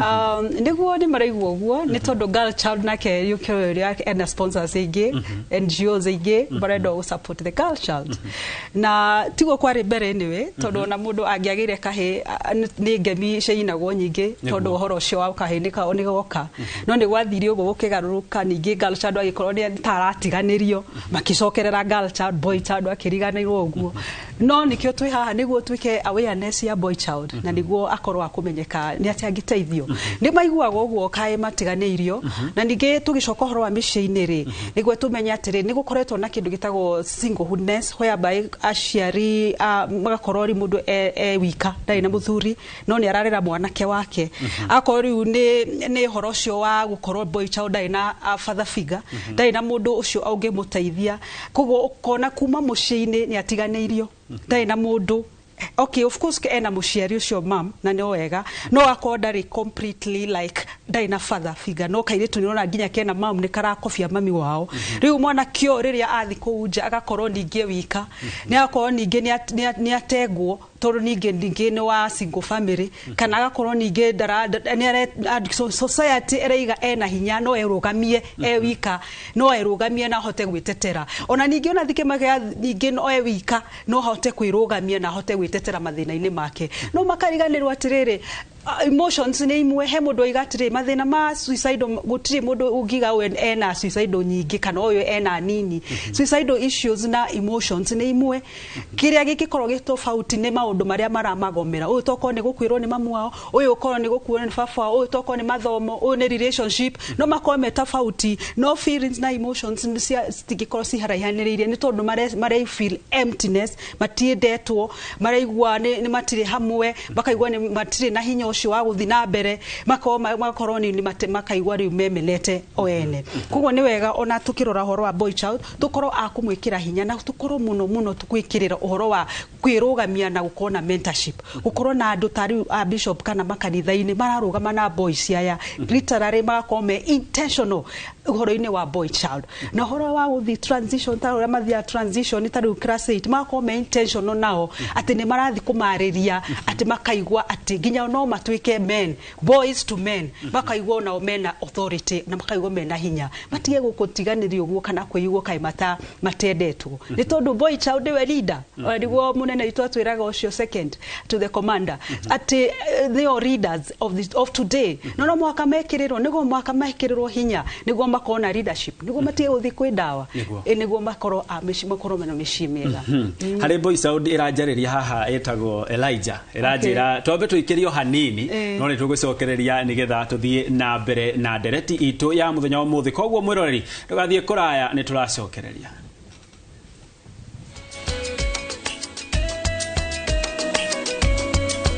S22: Nĩguo nĩ maraigua ũguo nĩ tondũ girl child nake yũke ũrĩa ena sponsors aingĩ, NGOs aingĩ marenda gũ support the girl child. Na tiguo kwarĩ mbere anyway, tondũ ona mũndũ angĩagĩire kahĩĩ nĩ ngemi ciainagwo nyingĩ, tondũ ũhoro ũcio wa kahĩĩ nĩ goka. No nĩ gwathire ũguo gũkĩgarũrũka, ningĩ girl child agĩkorwo nĩ ta aratiganĩrio, makĩcokerera girl child, boy child akĩriganĩrwo ũguo. No nĩkĩo twĩ haha nĩguo twĩke awareness ya boy child, na nĩguo akorwo akũmenyeka nĩ atĩa angĩteithio. Nĩ maiguaga ũguo kaĩ matiganĩirio. Na ningĩ tũgĩcoka ũhoro wa mĩciĩ-inĩ rĩ, nĩguo tũmenye atĩrĩ, nĩ gũkoretwo na kĩndũ gĩtagwo singlehoodness, whereby aciari magakorwo rĩ mũndũ e wika, ndarĩ na mũthuri, no nĩ ararera mwanake wake. Akorwo rĩu nĩ ũhoro ũcio wa gũkorwo boy child ndarĩ na father figure, ndarĩ na mũndũ ũcio ũngĩmũteithia. Koguo ũkona kuma mũciĩ-inĩ nĩ atiganĩirio, ndarĩ na mũndũ. Okay, of course ena mũciari ũcio mam, na nĩ wega, no akorwo ndarĩ completely like ndarĩ na father figure, no kairĩtu nĩ ũrona nginya kena mam nĩ karakobia mami wao. Rĩu mwanake ũyũ rĩrĩa athiĩ kũu nja agakorwo ningĩ wika, nĩ agakorwo ningĩ nĩ atengwo, tondũ ningĩ nĩ wa single family, kana agakorwo ningĩ society ĩraiga ena hinya no erũgamie e wika, no erũgamie na ahote gwĩtetera. Ona ningĩ ona thikĩ magĩa ningĩ no e wika no ahote kwĩrũgamia na ahote gwĩtetera mathĩna-inĩ make. No makariganĩrwo atĩrĩrĩ, emotions nĩ imwe, he mũndũ oiga atĩrĩ mathĩna ma suicidal gũtirĩ mũndũ ũngiuga ũyũ ena suicidal nyingĩ kana ũyũ ena nini. Suicidal issues na emotions nĩ imwe, kĩrĩa gĩngĩkorwo gĩ tofauti nĩ maũndũ marĩa maramagomera. Ũyũ tokorwo nĩ gũkuĩrwo nĩ mamu wao, ũyũ ũkorwo nĩ gũkuĩrwo nĩ baba wao, ũyũ tokorwo nĩ mathomo, ũyũ nĩ relationship, no makorwo me tofauti, no feelings na emotions citingĩkorwo ciharaihanĩrĩirie, nĩ tondũ mare feel emptiness, matiendetwo, maraigua nĩ matirĩ hamwe, makaigua nĩ matirĩ na hinya ũcio wa gũthiĩ na mbere, magakorwo nĩ makaigua rĩu memenete o ene. Koguo nĩ wega ona tũkĩrora ũhoro wa boy child tũkorwo a kũmwĩkĩra hinya, na tũkorwo mũno mũno tũkwĩkĩrĩra ũhoro wa kwĩrũgamia na gũkorwo na mentorship, gũkorwo na andũ ta rĩu a bishop kana makanitha-inĩ mararũgama na boys aya, literally magakorwo me intentional ũhoro-inĩ wa boy child. Na ũhoro wa gũthiĩ transition, ta ũrĩa mathiaga transition ta rĩu class 8, magakorwo me intentional nao atĩ nĩ marathiĩ kũmarĩria, atĩ makaigua atĩ nginya no Matuĩke men, boys to men, makaigua nao mena authority na makaigua mena hinya, matige gũkũtiganĩria ũguo kana kwĩigua kaĩ mata matendetwo, nĩ tondũ boy child nĩwe leader. Nĩguo mũnene witũ atwĩraga ũcio second to the commander atĩ they are leaders of today. No mũhaka mekĩrĩrwo, nĩguo mũhaka mekĩrĩrwo hinya nĩguo makorwo na leadership, nĩguo matige gũthiĩ kwĩ ndawa. Nĩguo makorwo a mĩciĩ, makorwo mena mĩciĩ mĩega.
S2: Harĩ boy sound ĩranjarĩria haha ĩtagwo Elijah, ĩranjĩra twambe tũikĩrio hanini. No nĩ tũgũcokereria nĩgetha tũthiĩ na mbere na ndereti itũ ya mũthenya wa ũmũthĩ. Koguo mwĩroreri, ndũgathiĩ kũraya, nĩ tũracokereria.